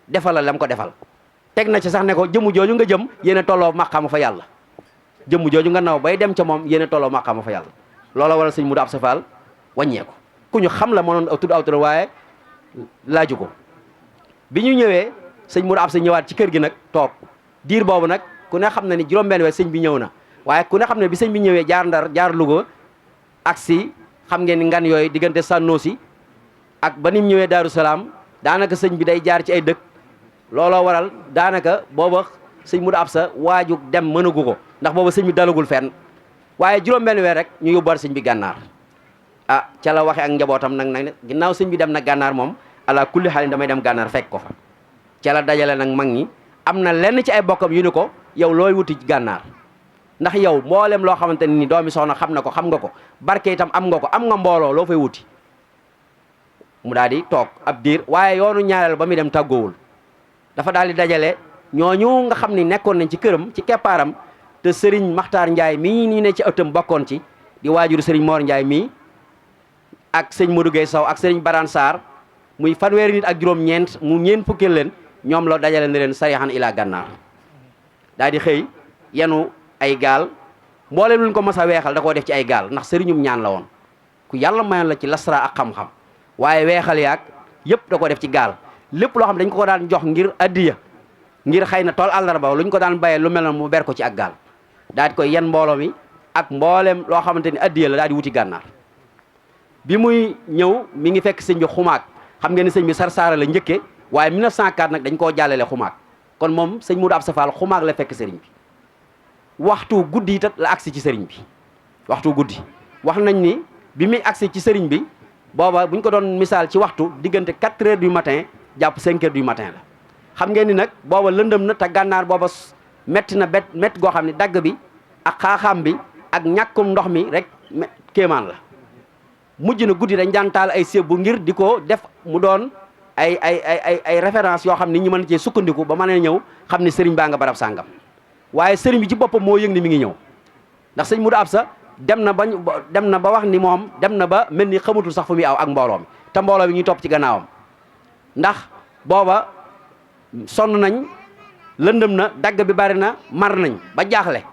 defal la lam ko defal teg na ci sax ne ko jëmm jooju nga jëm yéen a tolloo maqaama fa yàlla jëmm jooju nga naw bay dem ca moom yéen a tolloo maqaama fa yàlla loola waral sëñ Mudu Absa Faal wàññeeku ku ñu xam la mënoon tudd aw tur waaye laaju ko bi ñu ñëwee sëñ Modou Absa ñëwaat ci kër gi nag toog diir boobu nag ku ne xam na ni juróom-benn weer sëñ bi ñëw na waaye ku ne xam ne bi sëñ bi ñëwee jaar Ndar jaar Louga ak si xam ngeen ni ngan yooyu diggante Sànnoosi ak ba ni mu ñëwee Daaru Salaam daanaka sëñ bi day jaar ci ay dëkk looloo waral daanaka booba sëñ Modou Absa waaju dem mënagu ko ndax booba sëñ bi dalagul fenn waaye juróom-benn weer rek ñu yóbbuwaat sëñ bi gànnaar ah ca la waxe ak njabootam nag ginnaaw sëñ bi dem na gànnaar moom ala kulli xaalin damay dem gànnaar fekk ko fa ca la dajale nag mag ñi am na lenn ci ay bokkam yu ni ko yow looy wuti gànnaar ndax yow mboolem loo xamante ne ni doomi soxna xam na ko xam nga ko barke itam am nga ko am nga mbooloo loo fay wuti mu daal di toog ab diir waaye yoonu ñaareel ba muy dem tàggoowul dafa daal di dajale ñooñu nga xam ni nekkoon nañ ci këram ci keppaaram te Serigne Makhtar Ndiaye mii nii ne ci ëttam bokkoon ci di waajuru Serigne Mor Ndiaye mii ak sëñ Modou Gueye Sow ak Serigne Barane Sarr muy fanweeri nit ak juróom-ñeent mu ñeent fukkeel leen ñoom la dajale ne leen sarixan ilaa gànnaar daal di xëy yenu ay gaal mbooleem luñ ko mas a weexal da koo def ci ay gaal ndax sëriñum ñaan la woon ku yàlla mayoon la ci lasra ak xam-xam waaye weexal yaag yëpp da koo def ci gaal lépp loo xam dañ ko daan jox ngir addiya ngir xëy na tool àllarba luñ ko daan bayee lu mel noonu mu ber ko ci ak gaal daal di koy yen mbooloo mi ak mbooleem loo xamante ni addiya la daal di wuti gànnaar bi muy ñëw mi ngi fekk sëñ bi xumaag xam ngeen ni sëñ bi Sarsara la njëkke waaye 1904 nag dañ koo jàllale xumaag kon moom sëñ Modou Absa Fall xumaag la fekk sëriñ bi waxtu guddi itam la agsi ci sëriñ bi waxtu guddi wax nañ ni bi muy agsi ci sëriñ bi booba buñ ko doon misaal ci waxtu diggante 4 heures du matin jàpp 5 heures du matin la xam ngeen ni nag booba lëndëm na te gànnaar booba metti na métti goo xam ne dagg bi ak xaaxaam bi ak ñàkkum ndox mi rek kéemaan la mujj na guddi dañ daan taal ay sébbu ngir di ko def mu doon ay référence yoo xam ni ñu mën cee sukkandiku ba mën a ñëw xam ni sëriñ baa nga barab sàngam waaye sëriñ bi ci boppam moo yëg ni mi ngi ñëw ndax sëñ Modou Absa dem na ba wax ni moom dem na ba mel ni xamatul sax fu muy aw ak mbooloo mi te mbooloo mi ñuy topp ci gannaawam ndax booba sonn nañ lëndëm na dagg bi bari na mar nañ ba jaaxle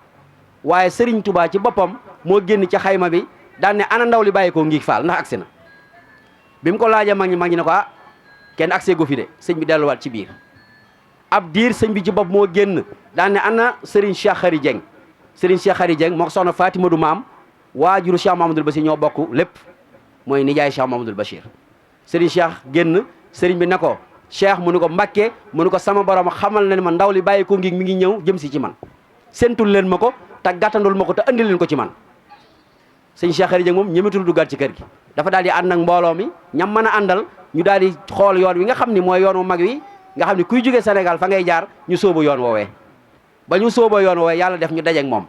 waaye sëriñ Touba ci boppam moo génn ci xayma bi daan ne ana ndaw li bàyyi ko ngiig faal ndax agsi na bi mu ko laajee mag ñi ne ko ah kenn agsee gu fi de sëñ bi delluwaat ci biir ab diir sëñ bi ci bopp moo génn daan ne ana Serigne Cheikh Khary Dieng Serigne Cheikh Khary Dieng moo ko soxna Fatima du maam waajuru Cheikh Mamadou Bachir ñoo bokk lépp mooy nijaay Cheikh Mamadou Bachir Serigne Cheikh génn Serigne bi ne ko Cheikh mu ni ko Mbakke mu ni ko sama borom xamal na ne ma ndaw li bàyyi ko ngi mi ngi ñëw jëm si ci man sentul leen ma ko te gàttandul ma ko te andil leen ko ci man sëñ Cheikh Khary Dieng moom ñemetul duggaat ci kër gi dafa daal di ànd ak mbooloo mi ñam mën a àndal ñu daal di xool yoon wi nga xam ni mooy yoon wu mag wi nga xam ni kuy jógee Sénégal fa ngay jaar ñu sóobu yoon woowee ba ñu sóoboo yoon woowee yàlla def ñu dajeek moom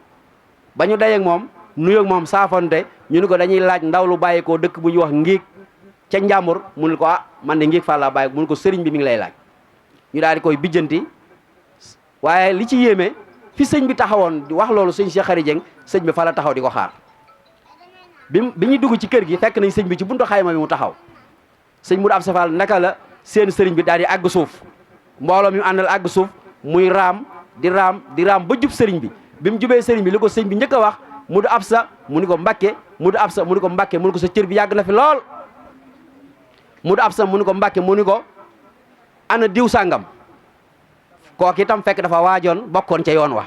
ba ñu dajeek moom nuyoog moom saafonte ñu ni ko dañuy laaj ndaw lu bàyyi ko dëkk bu ñuy wax ngiig ca njàmbur mu ne ko ah man de ngiig fa laa bàyyi mu ne ko sëriñ bi mi ngi lay laaj ñu daal di koy bijjanti waaye li ci yéeme fi sëñ bi taxawoon di wax loolu sëñ Cheikh Khary Dieng sëñ bi fa la taxaw di ko xaar bi ñuy dugg ci kër gi fekk nañ sëñ bi ci buntu xayma bi mu taxaw sëñ Modou Absa Fall naka la seen sëriñ bi daal di àgg suuf mbooloo mi àndal àgg suuf muy raam di raam ba jub sëriñ bi mu jubee sëriñ bi li ko sëñ bi njëkk a wax Modou Absa mu ni ko Mbakke Modou Absa mu ni ko Mbakke mu ni ko sa cër bi yàgg na fi lool Modou Absa mu ni ko Mbakke mu ni ko ana diw sàngam kooku itam fekk dafa waajoon bokkoon ca yoon wa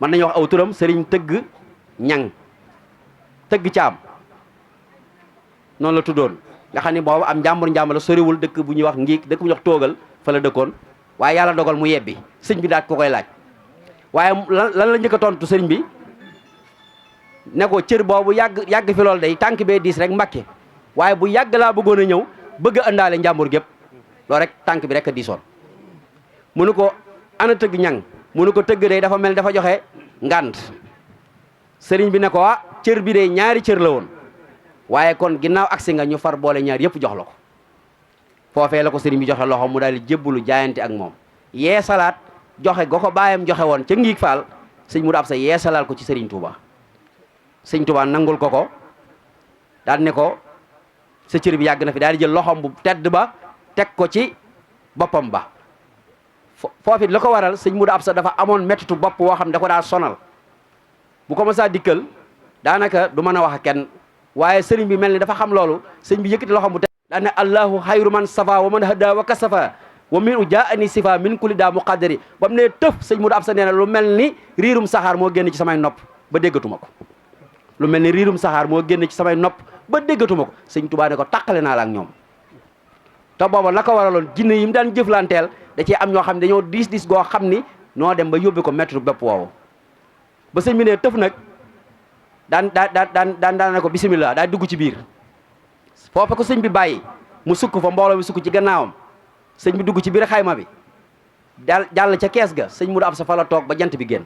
mën nañu wax aw turam sëriñ tëgg ñang tëgg caam noonu la tuddoon nga xam ni boobu am njàmbur la soriwul dëkk bu ñuy wax ngiig dëkk bu ñuy wax toogal fa la dëkkoon waaye yàlla dogal mu yebbi sëñ bi daal ko koy laaj waaye lan la njëkk a tontu sëriñ bi ne ko cër boobu yàgg fi loolu day tànk bee diis rek Mbakke waaye bu yàgg laa bëggoon a ñëw bëgg a ëndaale njàmbur gépp loolu rek tànk bi rek a diisoon mu ne ko ana tëgg ñang mu ne ko tëgg day dafa mel dafa joxe ngànt sëriñ bi ne ko ah cër bi de ñaari cër la woon waaye kon ginnaaw agsi nga ñu far boole ñaar yëpp jox la ko foofee la ko sëriñ bi joxe loxo mu daal di jébbalu jaayante ak moom yee salaat joxe go ko baayam joxe woon ca ngiig faal sëñ Modou Absa yee salaal ko ci sëriñ Touba sëñ Touba nangul ko daal ne ko sa cër bi yàgg na fi daal di jël loxom bu tedd ba teg ko ci boppam ba foofu la ko waral sëñ Modou Absa dafa amoon mettitu bopp woo xam ne da ko daa sonal bu ko mësaa dikkal daanaka du mën a wax ak kenn waaye sëriñ bi mel ni dafa xam loolu sëñ bi yëkkati loxom bu tedd daal ne allahu xayru man safa wa man hada wa kasafa wa min u jaa ani sifa min kulli daa muqaddari ba mu ne tëf sëñ Modou Absa nee na lu mel ni riirum saxaar moo génn ci samay nopp ba déggatuma ko lu mel ni riirum saxaar moo génn ci samay nopp ba déggatuma ko sëñ Tuubaa ne ko tàqale naa la ak ñoom te booba la ko waraloon jinne yi mu daan jëflanteel da cee am ñoo xam ne dañoo diis goo xam ni noo dem ba yóbbi ko mettre bépp woowu ba sëñ bi ne tëf nag daan ne ko bisimilah daa dugg ci biir foofa ko sëñ bi bàyyi mu sukk fa mbooloo mi sukk ci gannaawam sëñ bi dugg ci biir xayma bi jàll ca kees ga sëñ Modou Absa fa la toog ba jant bi génn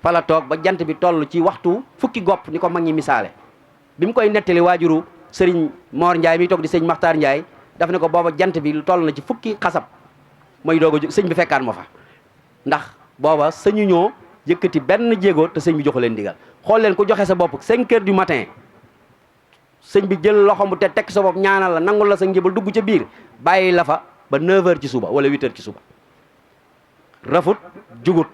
fa la toog ba jant bi toll ci waxtu fukki gopp ni ko mag ñi misaale bi mu koy nettali waajuru sëriñ Mor Ndiaye mi toog di sëñ Makhtar Ndiaye daf ne ko booba jant bi lu toll na ci fukki xasab mooy doog a jóg sëñ bi fekkaat ma fa ndax booba sëñu ñoo yëkkati benn jéego te sëñ bi joxu leen ndigal xool leen ku joxe sa bopp 5 heures du matin sëñ bi jël loxom bu te tekk sa bopp ñaanal la nangul la sa njëbal dugg ca biir bàyyi la fa ba 9 heures ci suba wala 8 heures ci suba rafut jugut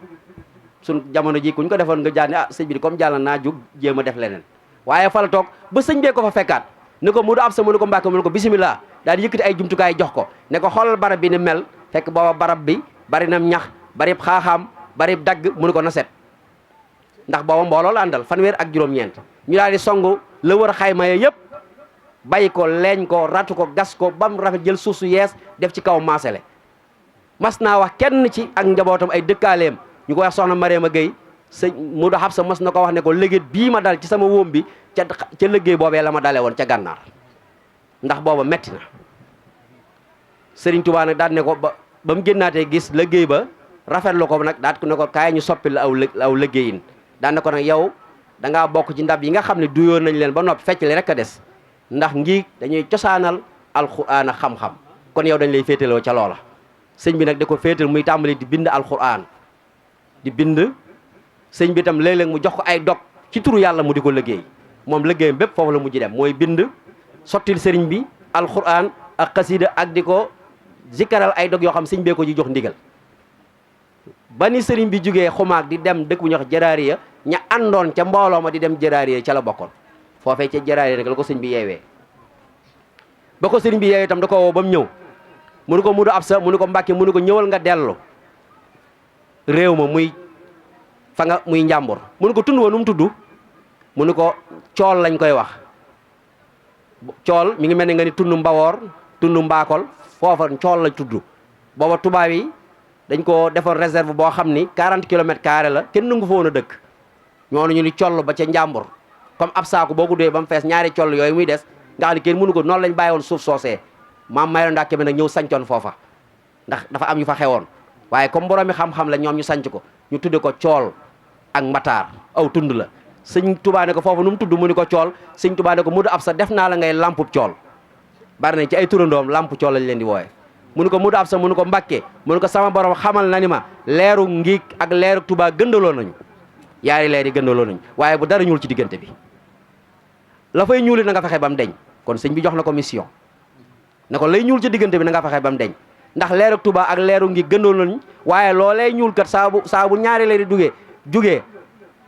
sun jamono ji kuñ ko defoon nga jaane ah sëñ bi di comme jàll naa jug jéem a def leneen waaye fa la toog ba sëñ bee ko fa fekkaat ni ko Modou Absa mu ne ko Mbàkke mu ne ko bisimilah daal di yëkkati ay jumtukaay jox ko ne ko xoolal barab bi ni mel fekk booba barab bi bari na ñax bari xaaxaam bari dagg mu ne ko na set ndax booba mbooloo la àndal fanweer ak juróom-ñeent ñu daal di songu la wër xayma ya yëpp bàyyi ko leeñ ko ratu ko gas ko ba mu rafet jël suuf su yees def ci kaw maasale mas naa wax kenn ci ak njabootam ay dëkkaaleem ñu ko wax soxna Mariama Gueye sëñ Modou Absa mas na ko wax ne ko liggéey bii ma dal ci sama wóom bi ca liggéey boobee la ma dale woon ca gànnaar ndax booba metti na Sëriñ Tuubaa nag daal ne ko ba mu génnaatee gis liggéey ba rafetlu ko nag daat ko ne ko kaay ñu soppi la aw liggéeyin daan ne ko nag yow da ngaa bokk ci ndab yi nga xam ne duyoon nañ leen ba noppi fecc li rek a des ndax ngi dañuy cosaanal alxuraan ak xam-xam kon yow dañ lay féetaloo ca loola sëñ bi nag da ko féetal muy tàmbali di bind alxuraan di bind sëñ bi itam léeg-léeg mu jox ko ay dog ci turu yàlla mu di ko liggéey moom liggéeyam bépp foofu la mujj dem mooy bind sottil sëriñ bi alxuraan ak xasida ak di ko zikkaral ay dog yoo xam sëñ bee ko ji jox ndigal ba ni sëriñ bi jugee xumaag di dem dëkk bu ñuy wax jaraariya ña àndoon ca mbooloo ma di dem jaraariya ca la bokkoon foofee ca jaraariya rek la ko sëñ bi yeewee ba ko sëriñ bi yeewee itam da ko woo ba mu ñëw mu ne ko Modou Absa mu ne ko Mbàkke mu ne ko ñëwal nga dellu réew ma muy fa nga muy njàmbur mu ne ko tund wa nu mu tudd mu ne ko cool lañ koy wax cool mi ngi mel ne nga ni tund mbawoor tund mbaakol foofa cool la tudd booba tubaab yi dañ ko defoon réserve boo xam ni 40 kilomètres carré la kenn nangu fa woon a dëkk ñoonu ñu ni coll ba ca njàmbur comme ab saaku boo ko dee ba mu fees ñaari coll yooyu muy des nga xam ne kenn mënu ko noonu lañ bàyyi woon suuf soosee maam Mayoro Ndàkke bi nag ñëw sancoon foofa ndax dafa am yu fa xewoon waaye comme boroomi xam-xam la ñoom ñu sanc ko ñu tudde ko cool ak mbataar aw tund la sëñ Tuubaa ne ko foofu nu mu tudd mu ni ko cool sëñ Tuubaa ne ko Modou Absa def naa la ngay lampub cool bari na ci ay turandoom lamp cool lañ leen di wooye mu ni ko Modou Absa mu ni ko Mbàkke mu ni ko sama borom xamal na ni ma leeru Ngiig ak leeru Tuubaa gëndaloo nañu yaari leer yi gëndaloo nañu waaye bu dara ñuul ci diggante bi la fay ñuuli na nga fexe ba mu deñ kon sëñ bi jox na ko mission ne ko lay ñuul ci diggante bi na nga fexe ba mu deñ ndax leeru Tuubaa ak leeru Ngiig gëndaloo nañu waaye loolee ñuul kat saa bu ñaari leer yi jugee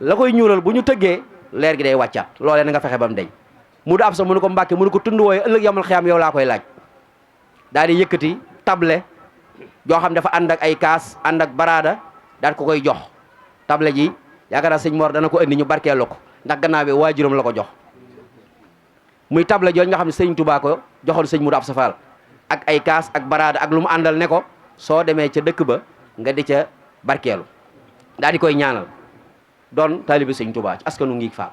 la koy ñuulal bu ñu tëggee leer gi day wàccaat loolee na nga fexe ba mu deñ Modou Absa mu ni ko Mbàkke mu ni ko tund wooye ëllëg yamal xiyaam yow laa koy laaj daal di yëkkati table joo xam dafa ànd ak ay kaas ànd ak baraada daal ko koy jox table ji yaakaar naa sëñ Mor dana ko indi ñu barkeeloo ko ndax gannaaw bi waajuram la ko jox muy table jooju nga xam ne sëñ Touba ko joxoon sëñ Modou Absa Fall ak ay kaas ak baraada ak lu mu àndal ne ko soo demee ca dëkk ba nga di ca barkeelu daal di koy ñaanal doon taalibi sëñ Touba ci askanu Ngiig Fall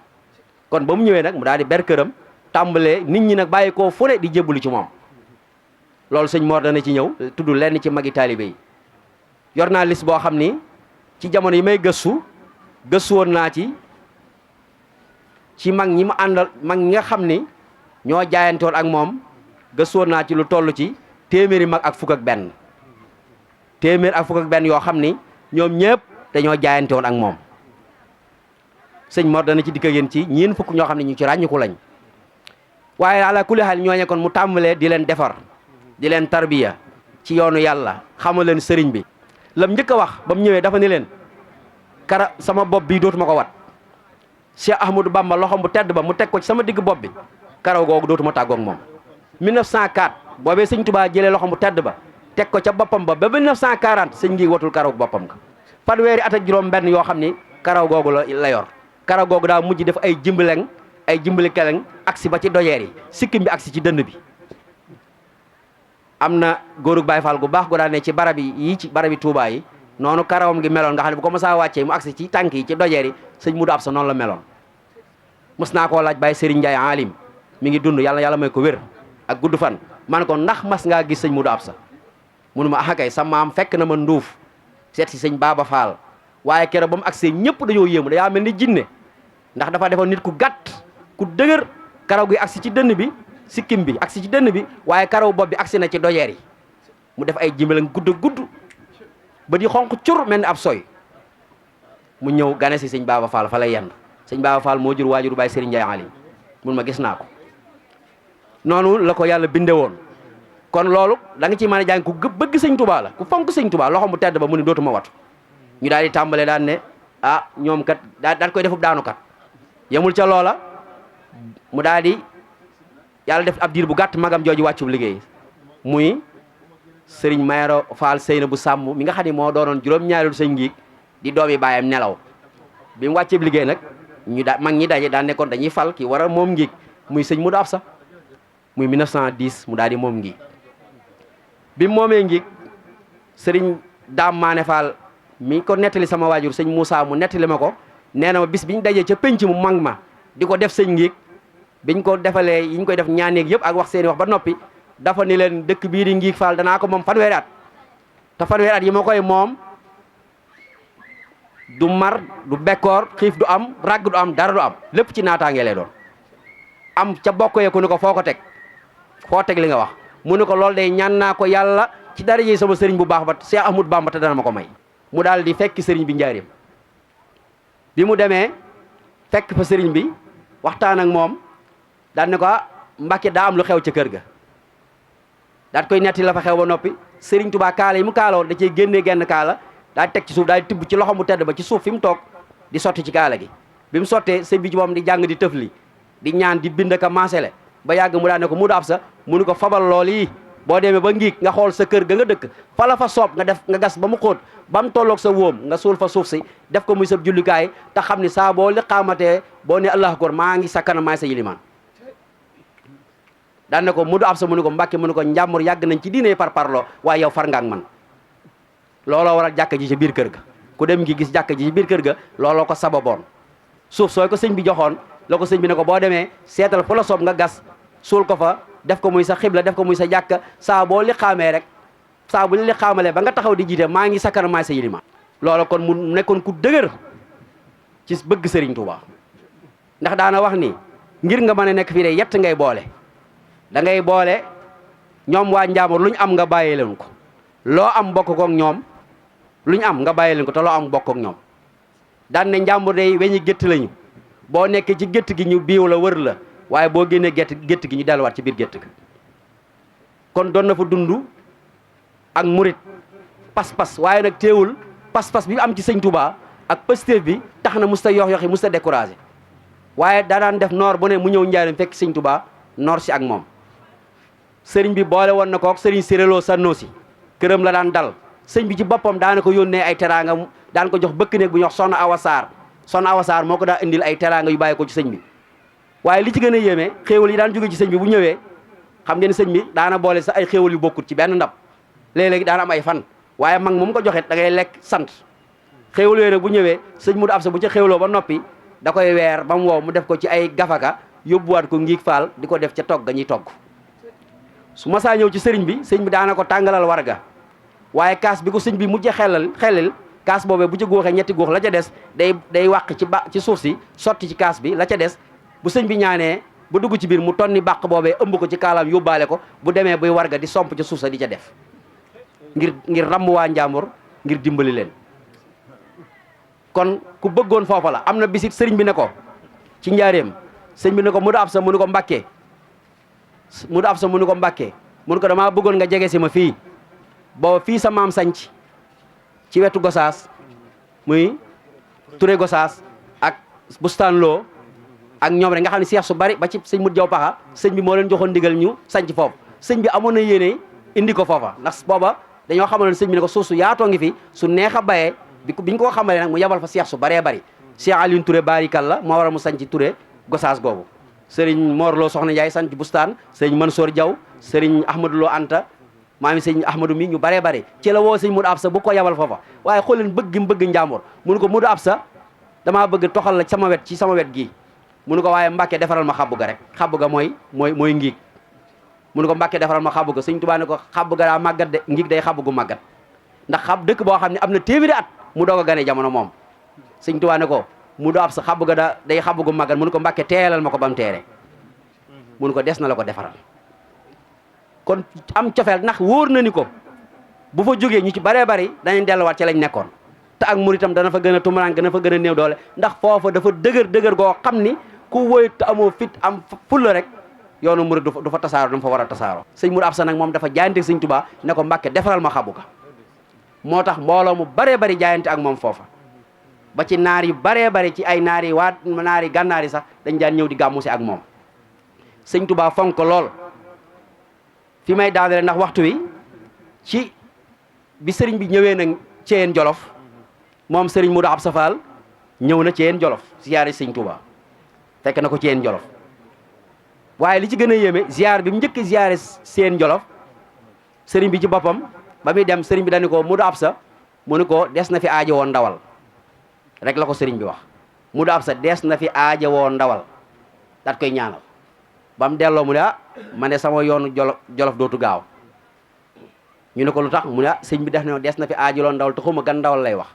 kon ba mu ñëwee nag mu daal di ber këram tàmbalee nit ñi nag bàyyi koo fu ne di jébbalu ci moom loolu sëñ Mor dana ci ñëw tudd lenn ci magi taalibe yi yor naa liste boo xam ni ci jamono yi may gëstu woon naa ci mag ñi ma àndal mag ñi nga xam ni ñoo jaayantoon ak moom gëstu woon naa ci lu toll ci téeméeri mag ak fukk ak benn yoo xam ni ñoom ñëpp dañoo jaayantoon ak moom sëñ Mor dana ci dikk ak yéen ci ñeen fukk ñoo xam ne ñu ci ràññiku lañ waaye ala kulli xaal ñooñe kon mu tàmbalee di leen defar di leen tarbiya ci yoonu yàlla xamal leen sëriñ bi lam njëkk a wax ba mu ñëwee dafa ni leen kara sama bopp bi dootuma ko wat Cheikh Ahmadou Bamba loxom bu tedd ba mu teg ko ci sama digg bopp bi karaw googu dootuma tàggoog moom 1904 boobee sëñ Touba jëlee loxom bu tedd ba teg ko ca boppam ba 1940 sëñ ngi watul karaw boppam nga fanweeri at ak juróom benn yoo xam ni karaw googu la yor karaw googu daa mujj def ay jimbaleng ay jimbali keleng agsi ba ci doyeer yi sikkim bi agsi ci dënn bi am na góorug Baay Faal gu baax gu daan ne ci barab yi ci barabi Tuubaa yi noonu karawam gi meloon nga xam ne bu ko mësaa wàccee mu agsi ci tànk yi ci dojeer yi sëñ Mudu Absa noonu la meloon mës naa koo laaj Baay Sëriñ Njaay alim mi ngi dund yàlla may ko wér ak gudd fan man ko ndax mas ngaa gis sëñ Mudu Absa munu ma axakay sa maam fekk na ma nduuf seet si sëñ Baaba Faal waaye keroog ba mu agsee ñëpp dañoo yéemu dayaa mel ni jinne ndax dafa defoon nit ku gàtt ku dëgër karaw gi agsi ci dënn bi sikkim bi agsi ci dënn bi waaye karaw bopp bi agsi na ci dojeer yi mu def ay jimbalang gudd ba di xonq cur mel ni ab soy mu ñëw gane si sëñ Baaba Fall fa lay yenn sëñ Baaba Fall moo jur waajuru Baay Sëriñ Njaay alim mun ma gis naa ko noonu la ko yàlla binde woon kon loolu da nga ci mën a jàng ku bëgg sëñ Tuubaa la ku fonk sëñ Tuubaa loxo mu tedd ba mu ni dootuma watu ñu daal di tàmbalee daan ne ah ñoom kat daan koy defub daanu kat yemul ca loola mu daal di yàlla def ab diir bu gàtt magam jooju wàccub liggéey muy sëriñ Mayoro Fall Seyna bu sàmm mi nga xam ne moo doonoon juróom-ñaareelu sëñ Ngiig di doomi baayam nelaw bi mu wàcceeb liggéey nag mag ñi daje daan nekkoon dañuy fal ki war a moom Ngiig muy sëñ Mudu Absa muy 1910 mu daal di moom Ngiig bi mu moomee Ngiig sëriñ Daam Maane Fall mi ko nettali sama waajur sëñ Moussa mu nettali ma ko nee na ma bis biñ dajee ca penc mu mag ma di ko def sëñ Ngiig biñ ko defalee yi ñu koy def ñaaneeg yëpp ak wax seeni wax ba noppi dafa ni leen dëkk bii di Ngiig Fall danaa ko moom fanweeri at te fanweeri at yi ma koy moom du mar du bekkoor xiif du am ragg du am dara du am lépp ci naataange lay doon am ca bokk yeeku ni ko foo ko teg foo teg li nga wax mu ni ko loolu day ñaan naa ko yàlla ci daraje sama sëriñ bu baax ba Cheikh Ahmadou Bamba te dana ma ko may mu daal di fekk sëriñ bi njaareem bi mu demee fekk fa sëriñ bi waxtaan ak moom daan ne ko Mbàkke daa am lu xew ca kër ga daat koy netti la fa xew ba noppi sëriñ Tuubaa kaala yi mu kaala woon da cee génnee genn kaala daal teg ci suuf daal di tibb ci loxo mu tedd ba ci suuf fi mu toog di sotti ci kaala gi bi mu sottee sëñ bi ci moom di jàng di tëfli di ñaan di bind ka maasele ba yàgg mu daan ne ko Mudu Absa mu ni ko fabal lool yi boo demee ba Ngiig nga xool sa kër ga nga dëkk fa la fa soob nga gas ba mu xóot ba mu tolloog sa wóom nga suul fa suuf si def ko muy sa jullikaay te xam ni saa boo li xaamatee boo ne Allahu akbar maa ngi sa kanam maay sa yilimaan daan ne ko Mudu Absa mu ni ko Mbàkke mu ni ko njàmbur yàgg nañ ci diine par parloo waaye yow far nga ak man looloo waral jàkka ji ci biir kër ga ku dem ngi gis jàkka ji ci biir kër ga looloo ko sababoon suuf sooy ko sëñ bi joxoon la ko sëñ bi ne ko boo demee seetal fu la soob nga gas suul ko fa def ko muy sa xibla def ko muy sa jàkka saa boo li xaamee rek saa bu ñu li xaamalee ba nga taxaw di jiite maa ngi sa kanam maay sa yilimaan loolu kon mu nekkoon ku dëgër ci bëgg Sëriñ Tuubaa ndax daana wax ni ngir nga mën a nekk fii de yett ngay boole da ngay boole ñoom waa Njaambur lu ñu am nga bàyyee leen ko loo am bokk kook ñoom lu ñu am nga bàyyee leen ko te loo am bokk ak ñoom daan ne Njaambur day weñi gétt lañu boo nekkee ci gétt gi ñu biiw la wër la waaye boo génnee gétt gi ñu delluwaat ci biir gétt gi kon doon na fa dund ak murit pas-pas waaye nag teewul pas-pas bi am ci sëñ Touba ak pëstéef bi tax na musta yoxi musta découragé waaye daa daan def noor bu ne mu ñëw njaarim fekk sëñ Touba noor si ak moom sëriñ bi boole woon na ko sëriñ séréloo sannoo si këram la daan dal sëñ bi ci boppam daana ko yónnee ay teraanga daan ko jox bëkk néeg bu ñuy wax Soxna Awa Sarr moo ko daa indil ay teraanga yu bàyyi ko ci sëñ bi waaye li ci gën a yéeme xéewal yi daan jóge ci sëñ bi bu ñëwee xam ngeen sëñ bi daana boole sa ay xéewal yu bokkut ci benn ndab léeg-léegi daana am ay fan waaye mag moom ko joxet da ngay lekk sant xéewal yooyu nag bu ñëwee sëñ Mudu Absa bu ca xéewloo ba noppi da koy weer ba mu wow mu def ko ci ay gafaka yóbbuwaat ko Ngiig Faal di ko def ca togg ga ñuy togg su masaa ñëw ci sëriñ bi sëñ bi daana ko tàngalal warga waaye kaas bi ko sëñ bi mujje xelal kaas boobee bu ci góoxee ñetti góox la ca des day wàq ci suuf si sotti ci kaas bi la ca des bu sëñ bi ñaanee bu dugg ci biir mu tonni bàq boobee ëmb ko ci kaalaam yóbbaale ko bu demee buy warga di somp ca suuf sa di ca def ngir ramm waa Njaambur ngir dimbali leen kon ku bëggoon foofa la am na bisit sëriñ bi ne ko ci njaareem sëñ bi ne ko Mudu Absa mu ni ko Mbàkke Mudu Absa mu ni ko Mbàkke mu ni ko damaa bëggoon nga jege si ma fii booba fii sa maam sanc ci wetu Gosaas muy Touré Gosaas ak Bustaan Loo ak ñoom rek nga xam ne seex su bari ba ci sëñ Mut Jaw Paxa sëñ bi moo leen joxoon ndigal ñu sanc foofu sëñ bi amoon na yéene indi ko foofa ndax booba dañoo xamaloon sëñ bi ne ko suuf su yaatoo ngi fi su neex a bayee biñ ko xamalee nag mu yabal fa seex su baree bari Cheikh Alioune Touré barikalla moo waral mu sanc Touré Gosaas googu sëriñ Morlo Soxna Ndiaye sanc Bustaan sëriñ Mansour Diaw sëriñ Ahmadou Lo Anta maami sëñ Ahmadou mi ñu baree bari ci la woo sëñ Modou Absa bu ko yabal foofa waaye xool leen bëgg gi mu bëgg njàmbur mu ko Modou Absa damaa bëgg toxal la sama wet ci sama wet gii mu ko waaye Mbàkke defaral ma xabbu ga rek xabbu ga mooy ngiig mu ko Mbàkke defaral ma xabbu ga sëñ Tuubaa ne ko xabbu ga daa màggat de ngiig day xabbu gu màggat ndax dëkk boo xam ne am na téeméeri at mu doog a gane jamono moom sëñ Tuubaa ne ko Modou Absa xabbu ga day xabbu gu màggat mu ko Mbàkke teelal ma ko ba mu teere mu ko des na la ko defaral kon am cofeel ndax wóor na ni ko bu fa jógee ñu ci baree bari dañuy delluwaat ci lañ nekkoon te ak muritam dana fa gën a tumuraan dana fa gën a néew doole ndax foofa dafa dëgër goo xam ni ku woy te amoo fit am fulla rek yoonu murit du fa tasaaroo dama fa war a tasaaroo sëñ Modou Absa nag moom dafa jaayante sëñ Tuubaa ne ko Mbàkke defaral ma xabu ka moo tax mbooloo mu baree bari jaayante ak moom foofa ba ci naar yu baree bari ci ay naar yi gànnaar yi sax dañ daan ñëw di gàmmu si ak moom sëñ Tuubaa fonk ko lool fi may daanale ndax waxtu wi ci bi sëriñ bi ñëwee nag Ceyeen Jolof moom sëriñ Modou Absa Fall ñëw na Ceyeen Jolof ziyaare sëñ Tuubaa fekk na ko Ceyeen Jolof waaye li ci gën a yéeme ziyaar bi mu njëkk ziyaare Ceyeen Jolof sëriñ bi ci boppam ba muy dem sëriñ bi dañu ko Modou Absa mu ni ko des na fi aajo woon ndawal rek la ko sëriñ bi wax Modou Absa des na fi aajo woon ndawal daat koy ñaanal ba mu delloo mu ne ma ne sama yoonu jolof dootu gaaw ñu ne ko lu tax mu ne sëñ bi def na des na fi aajuloon ndawal te xuma gan ndawal lay wax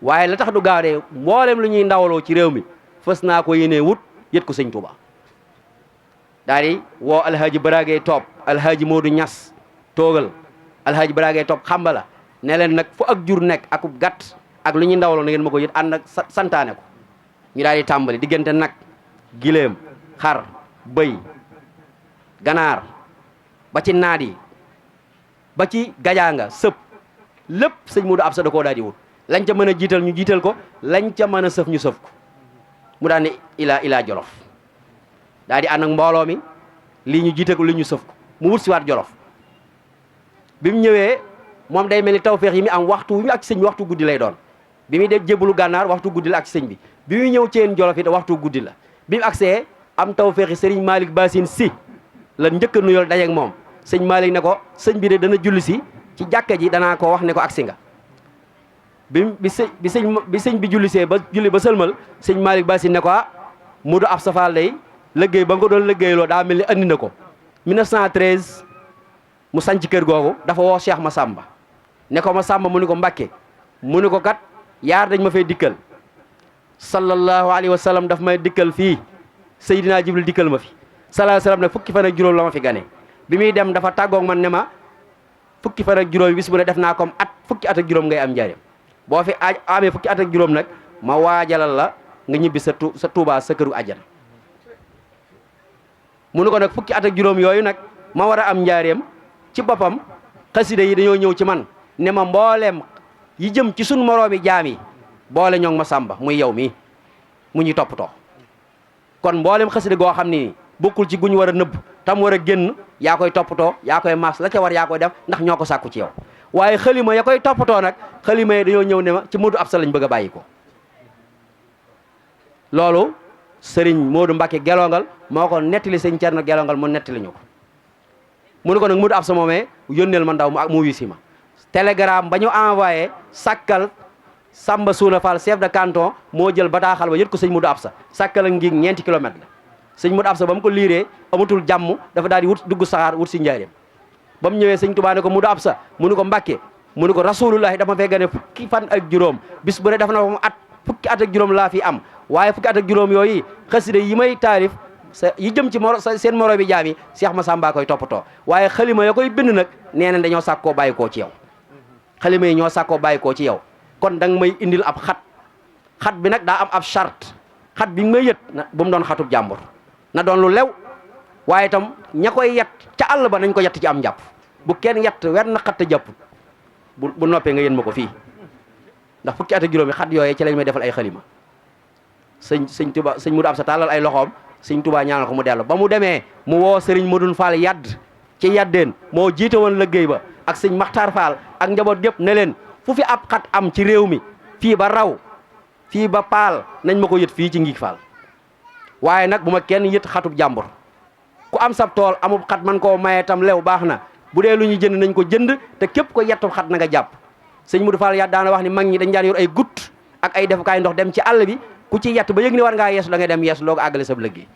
waaye la tax du gaaw de mboolem lu ñuy ndawaloo ci réew mi fës naa ko yéenee wut yët ko sëñ Touba daal di woo alhaaji Baragay Top alhaaji Modou Ñas toogal alhaaji Baragay Top xambala ne leen nag fu ak jur nekk akub gàtt ak lu ñuy ndawaloo na ngeen ma ko yët ànd ak santaane ko ñu daal di tàmbali diggante nag gileem xar bëy ganaar ba ci naat yi ba ci gajaanga sëp lépp sëñ Modou Absa da koo daal di wut lañ ca mën a jiital ñu jiital ko lañ ca mën a sëf ñu sëf ko mu daan ne ilaa jolof daal di ànd ak mbooloo mi lii ñu jiital ko lii ñu sëf ko mu wut si waat jolof bi mu ñëwee moom day mel ni tawféex yi mi am waxtu wi mu ak sëñ bi waxtu guddi lay doon bi muy def jébbalu gànnaar waxtu guddi la ak sëñ bi bi muy ñëw Ceyeen Jolof it waxtu guddi la bi mu agsee am tawféexi sëriñ Malick Bassine si la njëkk a nuyoo dajeeg moom sëñ Malick ne ko sëñ bi de dana julli si ci jàkka ji danaa ko wax ne ko agsi nga bi sëñ bi jullisee ba julli ba sëlmal sëñ Malick Bassine ne ko Modou Absa Fall day liggéey ba nga ko doon liggéeyloo daa mel ni andi na ko 1913 mu sanc kër googu dafa woo Cheikh Massamba ne ko Massamba mu ni ko Mbàkke mu ni ko kat yaar dañ ma fay dikkal sallallahu alayhi wa sallam daf may dikkal fii Seydina Jibril dikkal ma fi sallallahu alayhi wa sallam ne fukki fan ak juróom la ma fi gane bi muy dem dafa tàggoog man ne ma fukki fan ak juróom bis bu ne def naa comme fukki at ak juróom ngay am njariñ boo fi amee fukki at ak juróom nag ma waajalal la nga ñibbi sa Tuubaa sa këru àjjana mu ne ko nag fukki at ak juróom yooyu nag ma war a am njaareem ci boppam xasida yi dañoo ñëw ci man ne ma mbooleem yi jëm ci sun moroomi jaam yi boole ñoŋ ma sàmba muy yow mii mu ñuy toppatoo kon mboolem xasida goo xam ni bokkul ci guñ war a nëbb tam war a génn yaa koy toppatoo yaa koy maas la ca war yaa koy def ndax ñoo ko sàkku ci yow waaye xalima ya koy toppatoo nag xalima yi dañoo ñëw ne ma ci Modou Absa lañ bëgg a bàyyi ko loolu sëriñ Modou Mbacke Gelongal moo ko nettali sëñ Cerno Gelongal mu nettali ñu ko mu ne ko nag Modou Absa moomee yónneel ma ndaw mu wisi ma télégramme ba ñu envoyé sàkkal Samba Suuna Fall chef de canton moo jël bataaxal ba yët ko sëñ Modou Absa sàkkal ak ngi ñeenti kilomètres la sëñ Modou Absa ba mu ko liiree amatul jàmm dafa daal di wut dugg saxaar wut si njaareem ba mu ñëwee sëñ Tuubaa ne ko Modou Absa mu ne ko Mbàkke mu ne ko rasulullahi dama fee gane fukki fan ak juróom bis bu ne dafa na fa mu fukki at ak juróom laa fi am waaye fukki at ak juróom yooyu xasida yi may taarif yi jëm ci seen moro bi jaam yi Cheikh Massamba koy toppatoo waaye xalima ya koy bind nag nee na dañoo sàkkoo bàyyi koo ci yow xalima yi ñoo sàkkoo bàyyi koo ci yow kon danga may indil ab xat bi nag daa am ab charte xat bi may yët na bu mu doon xatub jàmbur na doon lu lew waaye itam ña koy yett ca àll ba nañ ko yett ci am njàpp bu kenn yett wenn xat te jàpp bu noppee nga yén ma ko fii ndax fukki at ak juróomi xat yooyee ci lañ may defal ay xalima sëñ Tuubaa sëñ Modou Absa tàllal ay loxoom sëñ Tuubaa ñaanal ko mu dellu ba mu demee mu woo sëriñ Modou Fall yadd ci yaddeen moo jiite woon liggéey ba ak sëñ Maxtaar Fall ak njaboot gépp ne leen fu fi ab xat am ci réew mi fii ba raw fii ba paal nañ ma ko yët fii ci Ngig Fall waaye nag bu ma kenn yët xatub jàmbur ku am sab tool amub xat man koo maye tam lew baax na bu dee lu ñu jënd nañ ko jënd te képp ko yettub xat na nga jàpp sëñ Modou Fall yaa daana wax ni mag ñi dañ daan yor ay gut ak ay defukaay ndox dem ci àll bi ku ci yett ba yëg ni war ngaa yeesu da ngay dem yeesu loo ko àggale sab liggéey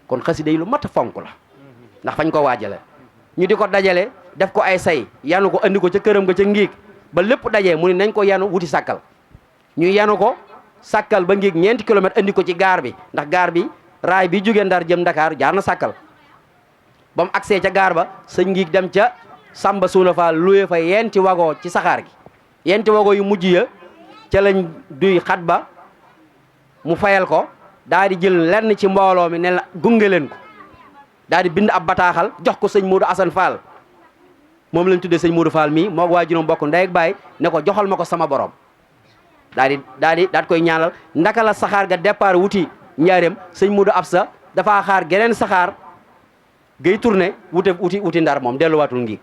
kon xasida yi lu mat a fonk la ndax fañ ko waajale ñu di ko dajale def ko ay say yanu ko andi ko ca këram nga ca Ngig ba lépp dajee mu ni nañ ko yanu wuti sàkkal ñu yanu ko sàkkal ba Ngig 4 kilomètres andi ko ci gaar bi ndax gaar bi raay bi jógee Ndar jëm Dakar jaar na sàkkal ba mu agsee ca gaar ba sëñ Ngig dem ca Samba Suuna Fall luye fa yenti wago ci saxaar gi yenti wago yu mujj ya ca lañ duy xat ba mu fayal ko daal di jël lenn ci mbooloo mi ne la gunge leen ko daal di bind ab bataaxal jox ko sëñ Modou Assane Fall moom lañ tuddee sëñ Modou Fall mii moo waajuram bokk ndey ak baay ne ko joxal ma ko sama borom daal di koy ñaanal ndaka la saxaar ga départ wuti njaareem sëñ Modou Absa dafaa xaar geneen saxaar gay tourné wuti Ndar moom delluwaatul Ngig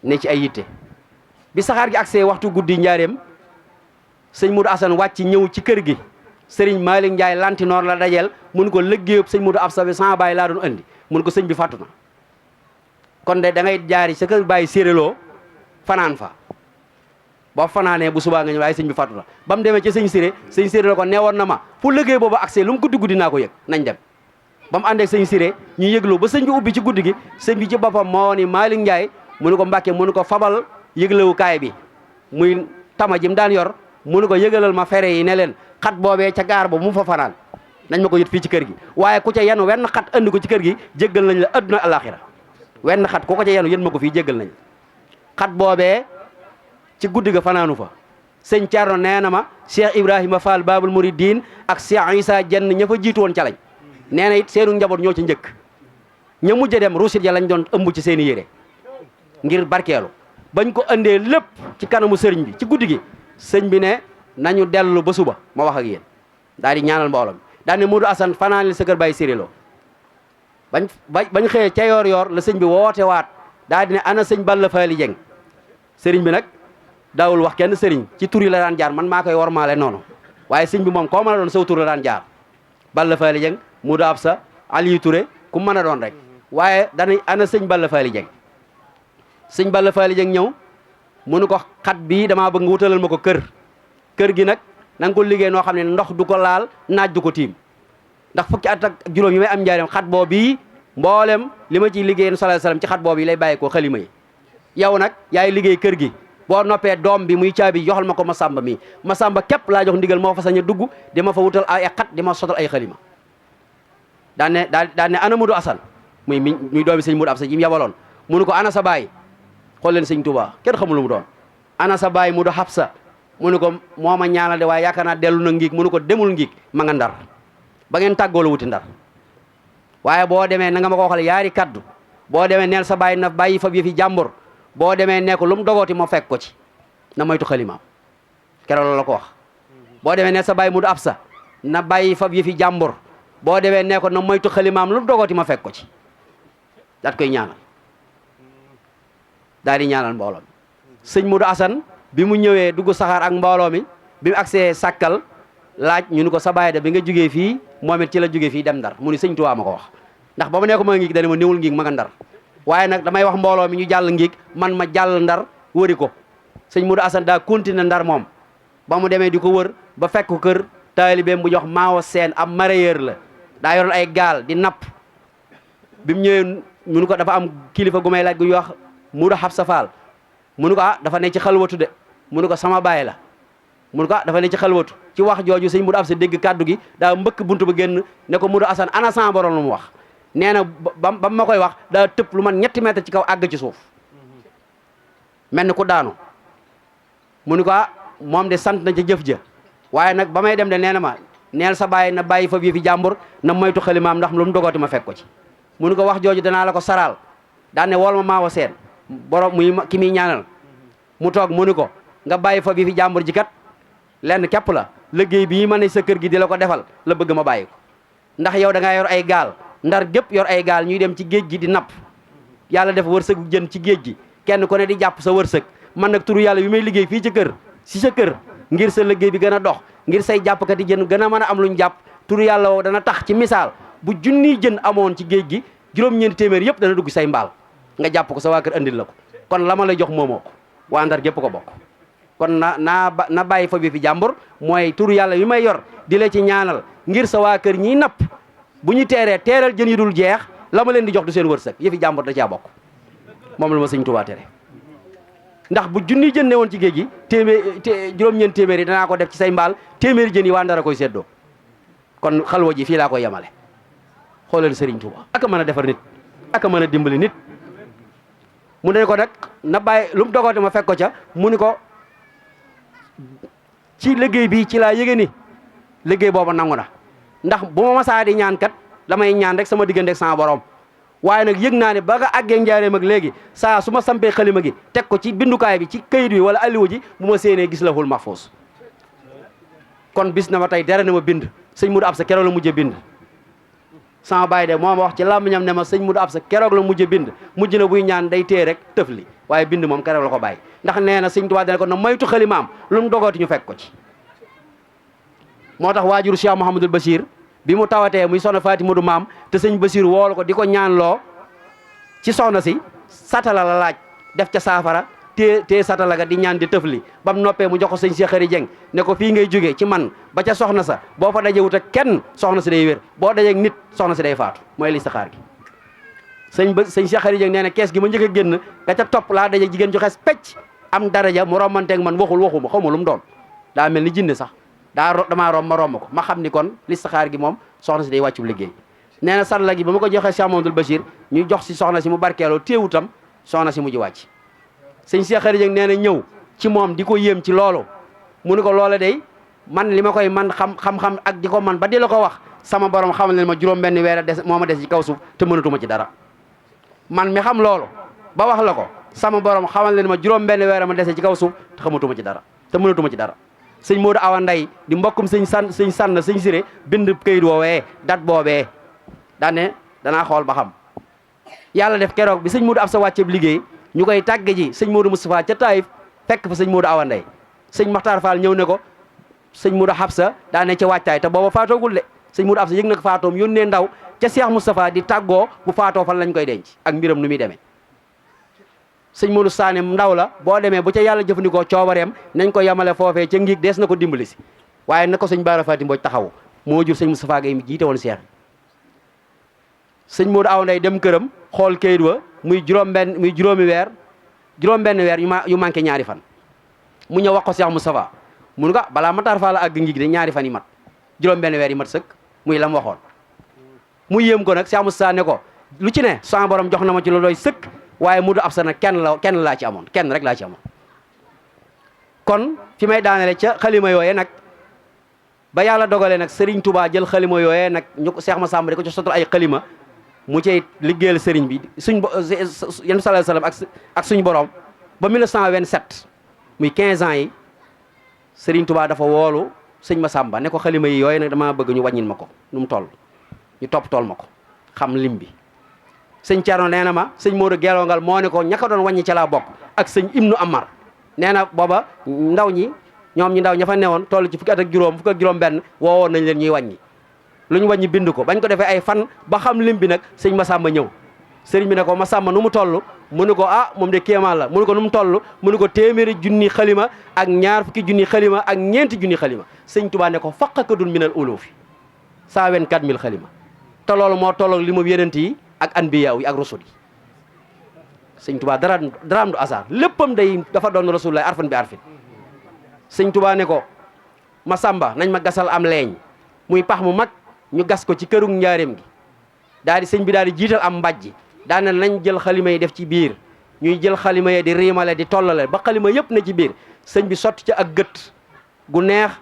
ne ci ay yitte bi saxaar gi agsee waxtu guddi njaareem sëñ Modou Assane wàcc ñëw ci kër gi sëriñ Malick Ndiaye lantinoor la dajeel mun ko liggéeyub sëñ Modou Absa bi sama baay laa doon andi mun ko sëñ bi fàttu na kon de da ngay jaari sa kër bàyyi séréloo fanaan fa boo fanaanee bu subaa nga ñëw waaye sëñ bi fàttu na ba mu demee ci sëñ séré la ko neewoon na ma fu liggéey boobu agsee lu mu guddi guddi naa ko yëg nañ dem ba mu àndeek sëñ séré ñu yëgloo ba sëñ bi ubbi ci guddi gi sëñ bi ci boppam moo ni Malick Ndiaye mu nu ko Mbàkke mu nu ko fabal yëglewukaay bi muy tama jim daan yor mu nu ko yëgalal ma fere yi ne leen xat boobee ca gaar ba mu fa fanaan nañ ma ko yët fii ci kër gi waaye ku ca yenu wenn xat andi ko ci kër gi jéggal nañ la adduna alaxira wenn xat ku ko ca yenu yën ma ko fii jéggal nañ xat boobee ci guddi ga fanaanu fa sëñ Thierno nee na ma Cheikh Ibrahima Fall Babul Mouridine ak Cheikh Issa Jenn ña fa jiitu woon ca lañ nee na it seenu njaboot ñoo ci njëkk ña mujj dem ruusit ya lañ doon ëmb ci seeni yére ngir barkeelu bañ ko andee lépp ci kanamu sëriñ bi ci guddi gi sëñ bi ne nañu dellu ba suba ma wax ak yéen daal di ñaanal mbooloo mi daal ne Modou Assane fanaanil sa kër bàyyi sérélo bañ xëyee ca yoor la sëñ bi woote waat daal di ne ana sëñ Balla Faali Jeng sëriñ bi nag daawul wax kenn sëriñ ci tur yi la daan jaar man maa koy wormaale noonu waaye sëñ bi moom koo mën a doon saw tur la daan jaar Balla Faali Jeng Modou Absa Aliou Touré ku mën a doon rek waaye dana ana sëñ Balla Faali Jeng sëñ Balla Faali Jeng ñëw mënu ko xat bii damaa bëgg nga wutalal ma ko kër gi nag na nga ko liggéey noo xam ne ndox du ko laal naaj du ko tiim ndax fukki at ak juróom yi may am njaareem xat boobu bii mboolem li ma ciy liggéey sallallahu alayhi wasallam ci xat boobu yi lay bàyyi ko xalima yi yow nag yaay liggéey kër gi boo noppee doom bi muy caabi joxal ma ko Masamba mii Masamba képp laa jox ndigal moo fa sañ a dugg di ma fa wutal ay xat di ma sotal ay xalima daan ne ana Modou Assane muy doomi sëñ Modou Absa ji mu yabaloon munu ko ana sa baay xool leen sëñ Touba kenn xamul lu mu doon ana sa baay Modou Absa mu ne ko moo ma ñaanal de waaye yaakaar naa dellu na Ngig mu ne ko demul Ngig ma nga Ndar ba ngeen tàggoo la wuti Ndar waaye boo demee na nga ma ko waxal yaari kaddu boo demee neel sa baay na bàyyi fab yëfi jàmbur boo demee ne ko lu mu dogooti ma fekk ko ci na moytu xalimaam keroog loolu la ko wax boo demee neel sa baay Modou Absa na bàyyi fab yëfi jàmbur boo demee ne ko na moytu xalimaam lu mu dogooti ma fekk ko ci daat koy ñaanal daal di ñaanal mbooloo mi sëñ Modou Assane bi mu ñëwee dugg saxaar ak mbooloo mi bi mu agsee sàkkal laaj ñu ni ko sa baay da bi nga jógee fii moom it ci la jógee fii dem Ndar mu ni sëñ Tuubaa ma ko wax ndax ba ma ne ko ma Ngig dane ma néewul Ngig ma nga Ndar waaye nag damay wax mbooloo mi ñu jàll Ngig man ma jàll Ndar wëri ko sëñ Modou Assane daa continué Ndar moom ba mu demee di ko wër ba fekk ko kër taalibeem bu jox maawo seen am mareyeur la daa yoroon ay gaal di napp bi mu ñëwee mu ni ko dafa am kilifa gu may laaj gu ñuy wax Modou Absa Fall mu ni ko dafa ne ci xalwatu de mu ni ko sama baay la mu ni ko dafa ne ci xalwatu ci wax jooju sëñ Modou Absa dégg kàddu gi daa mbëkk buntu ba génn ne ko Modou Assane ana sama borom lu mu wax nee na ba ma koy wax daa tëpp lu man 2 mètres ci kaw àgg ci suuf mel ni ku daanu mu ni ko moom de sant na ca jëf ja waaye nag ba may dem de nee na ma neel sa baay na bàyyi fa bi fi jàmbur na moytu xalimaam ndax lu mu dogooti ma fekk ko ci mu ni ko wax jooju danaa la ko saraal daan ne wool ma maawa seen borom muy ki muy ñaanal mu toog mu ni ko nga bàyyi fa bi fi jàmbur ji kat lenn képp la liggéey bii ma ne sa kër gi di la ko defal la bëgg ma bàyyi ko ndax yow da ngaa yor ay gaal Ndar gépp yor ay gaal ñuy dem ci géej gi di napp yàlla def wërsëgu jën ci géej gi kenn ku ne di jàpp sa wërsëg man nag turu yàlla bi may liggéey fii ci kër si sa kër ngir sa liggéey bi gën a dox ngir say jàppkat yi jën gën a mën a am luñ jàpp turu yàlla woo dana tax ci misaal bu junniy jën amoon ci géej gi juróom-ñeenti téeméer yëpp dana dugg say mbaal nga jàpp ko sa waa kër andil la ko kon la ma la jox moomoo ko waa Ndar gépp ko bokk kon na bàyyi fa bi fi jàmbur mooy turu yàlla bi may yor di la ci ñaanal ngir sa waa kër ñiy napp bu ñu teeral jën yi dul jeex la ma leen di jox du seen wërsëg yëfi jàmbur da caa bokk moom la ma sëñ Tuubaa tere ndax bu junniy jën ne woon ci géej gi juróom-ñeent téeméer yi danaa ko def ci say mbaal téeméeri jën yi waa Ndar a koy séddoo kon xalwa ji fii laa koy yemale xoolal Sëriñ Tuubaa aka mën a defar nit aka mën a dimbali nit mu ne ko nag na bàyyi lu mu dogoote ma fekk ko ca mu ni ko ci liggéey bi ci laa yëge ni liggéey boobu nangu na ndax bu ma masaa di ñaan kat damay ñaan rek sama diggante ak sama borom waaye nag yëg naa ne ba nga àggee njaareem ak léegi saa su ma sampee xalima gi teg ko ci bindukaay bi ci kayit wi wala alliwa ji bu ma séenee gis la hul mahfuus kon bis na ma tey dara na ma bind sëñ Mudu Absa keroog la mujjee bind sama baay de moo ma wax ci làmmiñam ne ma sëñ Mudu Absa keroog la mujjee bind mujj na buy ñaan day téye rek tëfli waaye bind moom keroog la ko bàyyi ndax nee na sëñ Tuubaa dana ko na moytu xalimaam lu mu dogooti ñu fekk ko ci moo tax waajuru Cheikh Mouhamadul Bachir bi mu tawatee muy soxna Faati Modu maam te sëñ Bachir woolu ko di ko ñaanloo ci soxna si satala la laaj def ca saafara téye satala ga di ñaan di tëfli ba mu noppee mu jox ko sëñ Cheikh Xari Jeng ne ko fii ngay jógee ci man ba ca soxna sa boo fa dajewut ak kenn soxna si day wér boo dajeek nit soxna si day faatu mooy listixaar gi sëñ Cheikh Xari Jeng nee na kees gi ma njëkk a génn ka ca topp laa dajeek jigéen ju xees pecc am daraja mu romanteeg man waxuma xaw ma lu mu doon daa mel ni jinne sax damaa romb ko ma xam ni kon listixaar gi moom soxna si day wàccu liggéey nee na satala gi ba ma ko joxee Cheikh Mamadou Bachir ñu jox si soxna si mu barkeeloo téewutam soxna si mujj wàcc sëñ Cheikh Xari Jeng nee na ñëw ci moom di ko yéem ci loolu mu ni ko loola day man li ma koy man xam-xam ak di ko man ba di la ko wax sama borom xamal ne ma juróom benn weer a des moo ma des ci kaw suuf te mënatuma ci dara man mi xam loolu ba wax la ko sama borom xamal ne ma juróom benn weer a ma dese ci kaw suuf te xamatuma ci dara te mënatuma ci dara sëñ Modou Awa Nday di mbokkum sëñ sànn sëñ Siré bind këyit woowee dat boobee daane danaa xool ba xam yàlla def keroog bi sëñ Modou Absa wàcceeb liggéey ñu koy tàgge ji sëñ Modou Moustapha ca Taïf fekk fa sëñ Modou Awa Nday sëñ Maxtaar Fall ñëw ne ko sëñ Modou Absa daane ca wàccaay te booba faatoogul de sëñ Modou Absa yëg na ko faatoom yónnee ndaw ca Cheikh Moustapha di tàggoo bu faatoo fan lañ koy denc ak mbiram nu muy demee sëñ Modou Sané ndaw la boo demee bu ca yàlla jëfandikoo coobareem nañ ko yamale foofee ca ngiig dees na ko dimbali si waaye na ko sëñ Bara Faty Mbodj taxawu moo jur sëñ Moustapha Gueye mi jiite woon Cheikh sëñ Modou Awa Nday dem këram xool kayit wa muy juróomi weer juróom-benn weer yu manqué ñaari fan mu ñëw wax ko Cheikh Moustapha mu ne ko balaa Matar Fall la àgg ngiig de ñaari fan yi mat juróom-benn weer yi mat sëkk muy lam waxoon mu yéem ko nag Cheikh Moustapha ne ko lu ci ne sama borom jox na ma ci lu doy sëkk waaye Modou Absa nag kenn laa ci amoon kenn rek laa ci amoon kon fi may daanele ca xalima yooyee nag ba yàlla dogalee nag Serigne Touba jël xalima yooyee nag ñu ko Cheikh Massamba di ko ci sotal ay xalima mu cay liggéeyal Serigne bi suñ yenn sallallahu alayhi wasallam ak suñ borom ba 1927 muy 15 ans yi Serigne Touba dafa woolu sëñ Massamba ne ko xalima yi yooyee nag dama bëgg ñu wàññil ma ko nu mu toll ñu toll ma ko xam lim bi sëñ Thierno nee na ma sëñ Modou Gelongal moo ne ko ñaka doon wàññi ca laa bokk ak sëñ Ibnu Amar nee na booba ndaw ñi ñoom ñi ndaw ña fa newoon toll ci fukki at ak juróom benn woowoon nañ leen ñuy wàññi lu ñu wàññi bind ko bañ ko defee ay fan ba xam lim bi nag sëñ Massamba ñëw sëriñ bi ne ko Massamba nu mu toll mu ne ko ah moom de kéemaan la mu ne ko nu mu toll mu ne ko téeméeri junni xalima ak ñaar fukki junni xalima ak ñeenti junni xalima sëñ Tuubaa ne ko faqakadun minal ulufi 124 000 xalima te loolu moo tolloog li mu yenent yi ak anbiya yi ak rusul yi sëñ Tuubaa daraam du hasard léppam day dafa doon rasulullah arfan bi arfin sëñ Tuubaa ne ko Massamba nañ ma gasal am leeñ muy pax mu mag ñu gas ko ci kërug njaareem gi daal di sëñ bi daal di jiital am mbàjji daal ne nañ jël xalima yi def ci biir ñuy jël xalima yi di riimale di tollale ba xalima yëpp na ci biir sëñ bi sotti ca ak gët gu neex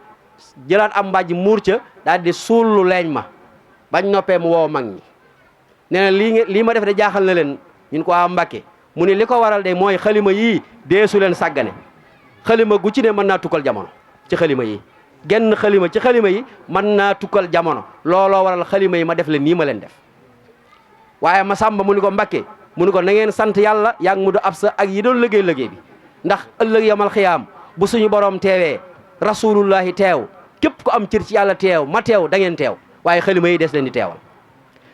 jëlaat am mbàjji muur ca daal di suulu leeñ ma bañ noppee mu woo mag ñi nee na lii ma def de jaaxal na leen ñun ko waa Mbàkke mu ne li ko waral de mooy xalima yii deesu leen sàggane xalima gu ci ne mën naa tukkal jamono ci xalima yi genn xalima ci xalima yi mën naa tukkal jamono looloo waral xalima yi ma def leen nii ma leen def waaye Massamba mu ni ko Mbàkke mu ne ko na ngeen sant yàlla yaa ngi Modou Absa ak yi doon liggéey bi ndax ëllëg yamal xiyaam bu suñu borom teewee rasulullahi teew képp ku am cër ci yàlla teew ma teew da ngeen teew waaye xalima yi des leen di teewal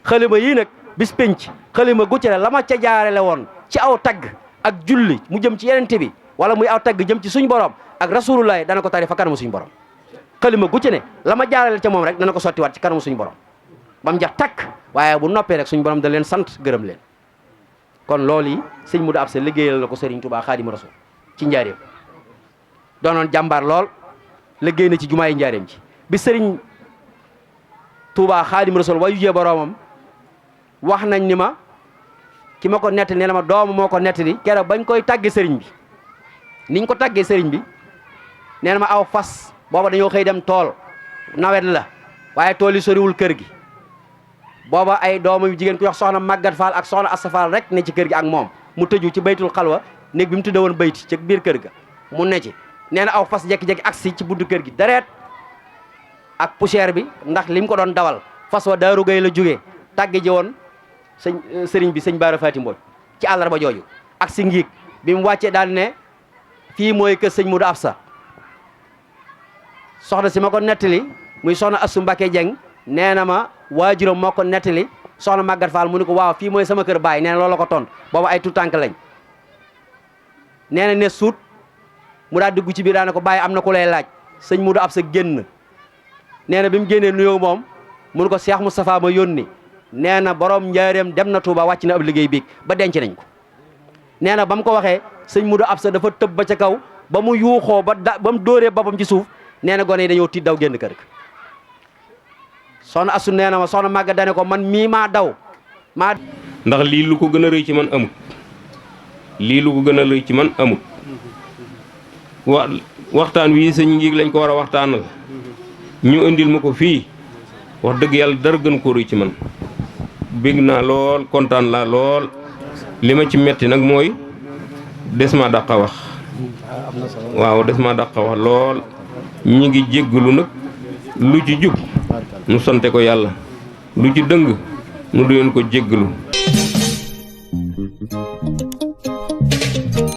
xalima yii nag bis penc xalima gu ci la ma ca jaarale woon ci aw tagg ak julli mu jëm ci yenente bi wala muy aw tagg jëm ci suñu borom ak rasulullahi dana ko tari fa kanamu suñu borom xalima gu ci ne la ma jaarale ca moom rek dana ko sottiwaat ci kanamu suñu borom ba mu jax takk waaye bu noppee rek suñu borom da leen sant gërëm leen kon loolu yi sëñ Modou Absa liggéeyal na ko Serigne Touba Xaadimu Rasuul ci njaareem doonoon jàmbaar lool liggéey na ci jumaa yi njaareem ji bi Serigne Touba Xaadimu Rasuul wayu jee boroomam wax nañ ni ma ki ma ko nettali nee na ma doomu moo ko nettali keroog bañ koy tàgge sëriñ bi niñ ko tàggee sëriñ bi nee na ma aw fas booba dañoo xëy dem tool nawet la waaye tool yi soriwul kër gi booba ay doomu jigéen ku wax soxna Maguette Fall ak soxna Assa Fall rek ne ci kër gi ak moom mu tëju ci baytul xalwa néeg bi mu tudde woon bayti ci biir kër ga mu ne ci nee na aw fas jekki-jekki agsi ci buntu kër gi dareet ak poussière bi ndax li mu ko doon dawal fas wa Daaru Gay la jógee tàgge ji woon sëriñ bi sëñ Baara Faati Mbooj ci àllarba jooju ak si ngiig bi mu wàccee daal ne fii mooy kër sëñ Modou Absa soxna si ma ko nettali muy soxna Assu Mbacke Dieng nee na ma waajuram moo ko nettali soxna Maguette Fall mu ne ko waaw fii mooy sama kër baay nee na loolu ko ton boobu ay tutànk lañ nee na ne suut mu daal dugg ci biir daane ko bàyyi am na ku lay laaj sëñ Modou Absa génn nee na bi mu génnee nuyoo moom mu ne ko Cheikh Moustapha ma yónni nee na borom njaareem dem na Touba wàcc na ab liggéey biig ba denc nañ ko nee na ba mu ko waxee sëñ Modou Absa dafa tëb ba ca kaw ba mu yuuxoo ba mu dóoree boppam ci suuf nee na gone yi dañoo tiit daw génn kër ga soxna Assu nee na ma soxna Maguette dane ko man mii maa daw maa ndax lii lu ko gën a rëy ci man amut lii lu ko gën a rëy ci man amut waxtaan wi sëñ ngi lañ ko war a waxtaanal ñu indil ma ko fii wax dëgg yàlla dara gën ko rëy ci man bég naa lool kontaan laa lool li ma ci metti nag mooy des ma dàq a wax waaw des ma dàq a wax lool ñi ngi jéggalu nag lu ci jub nu sante ko yàlla lu ci dëng nu du leen ko jéggalu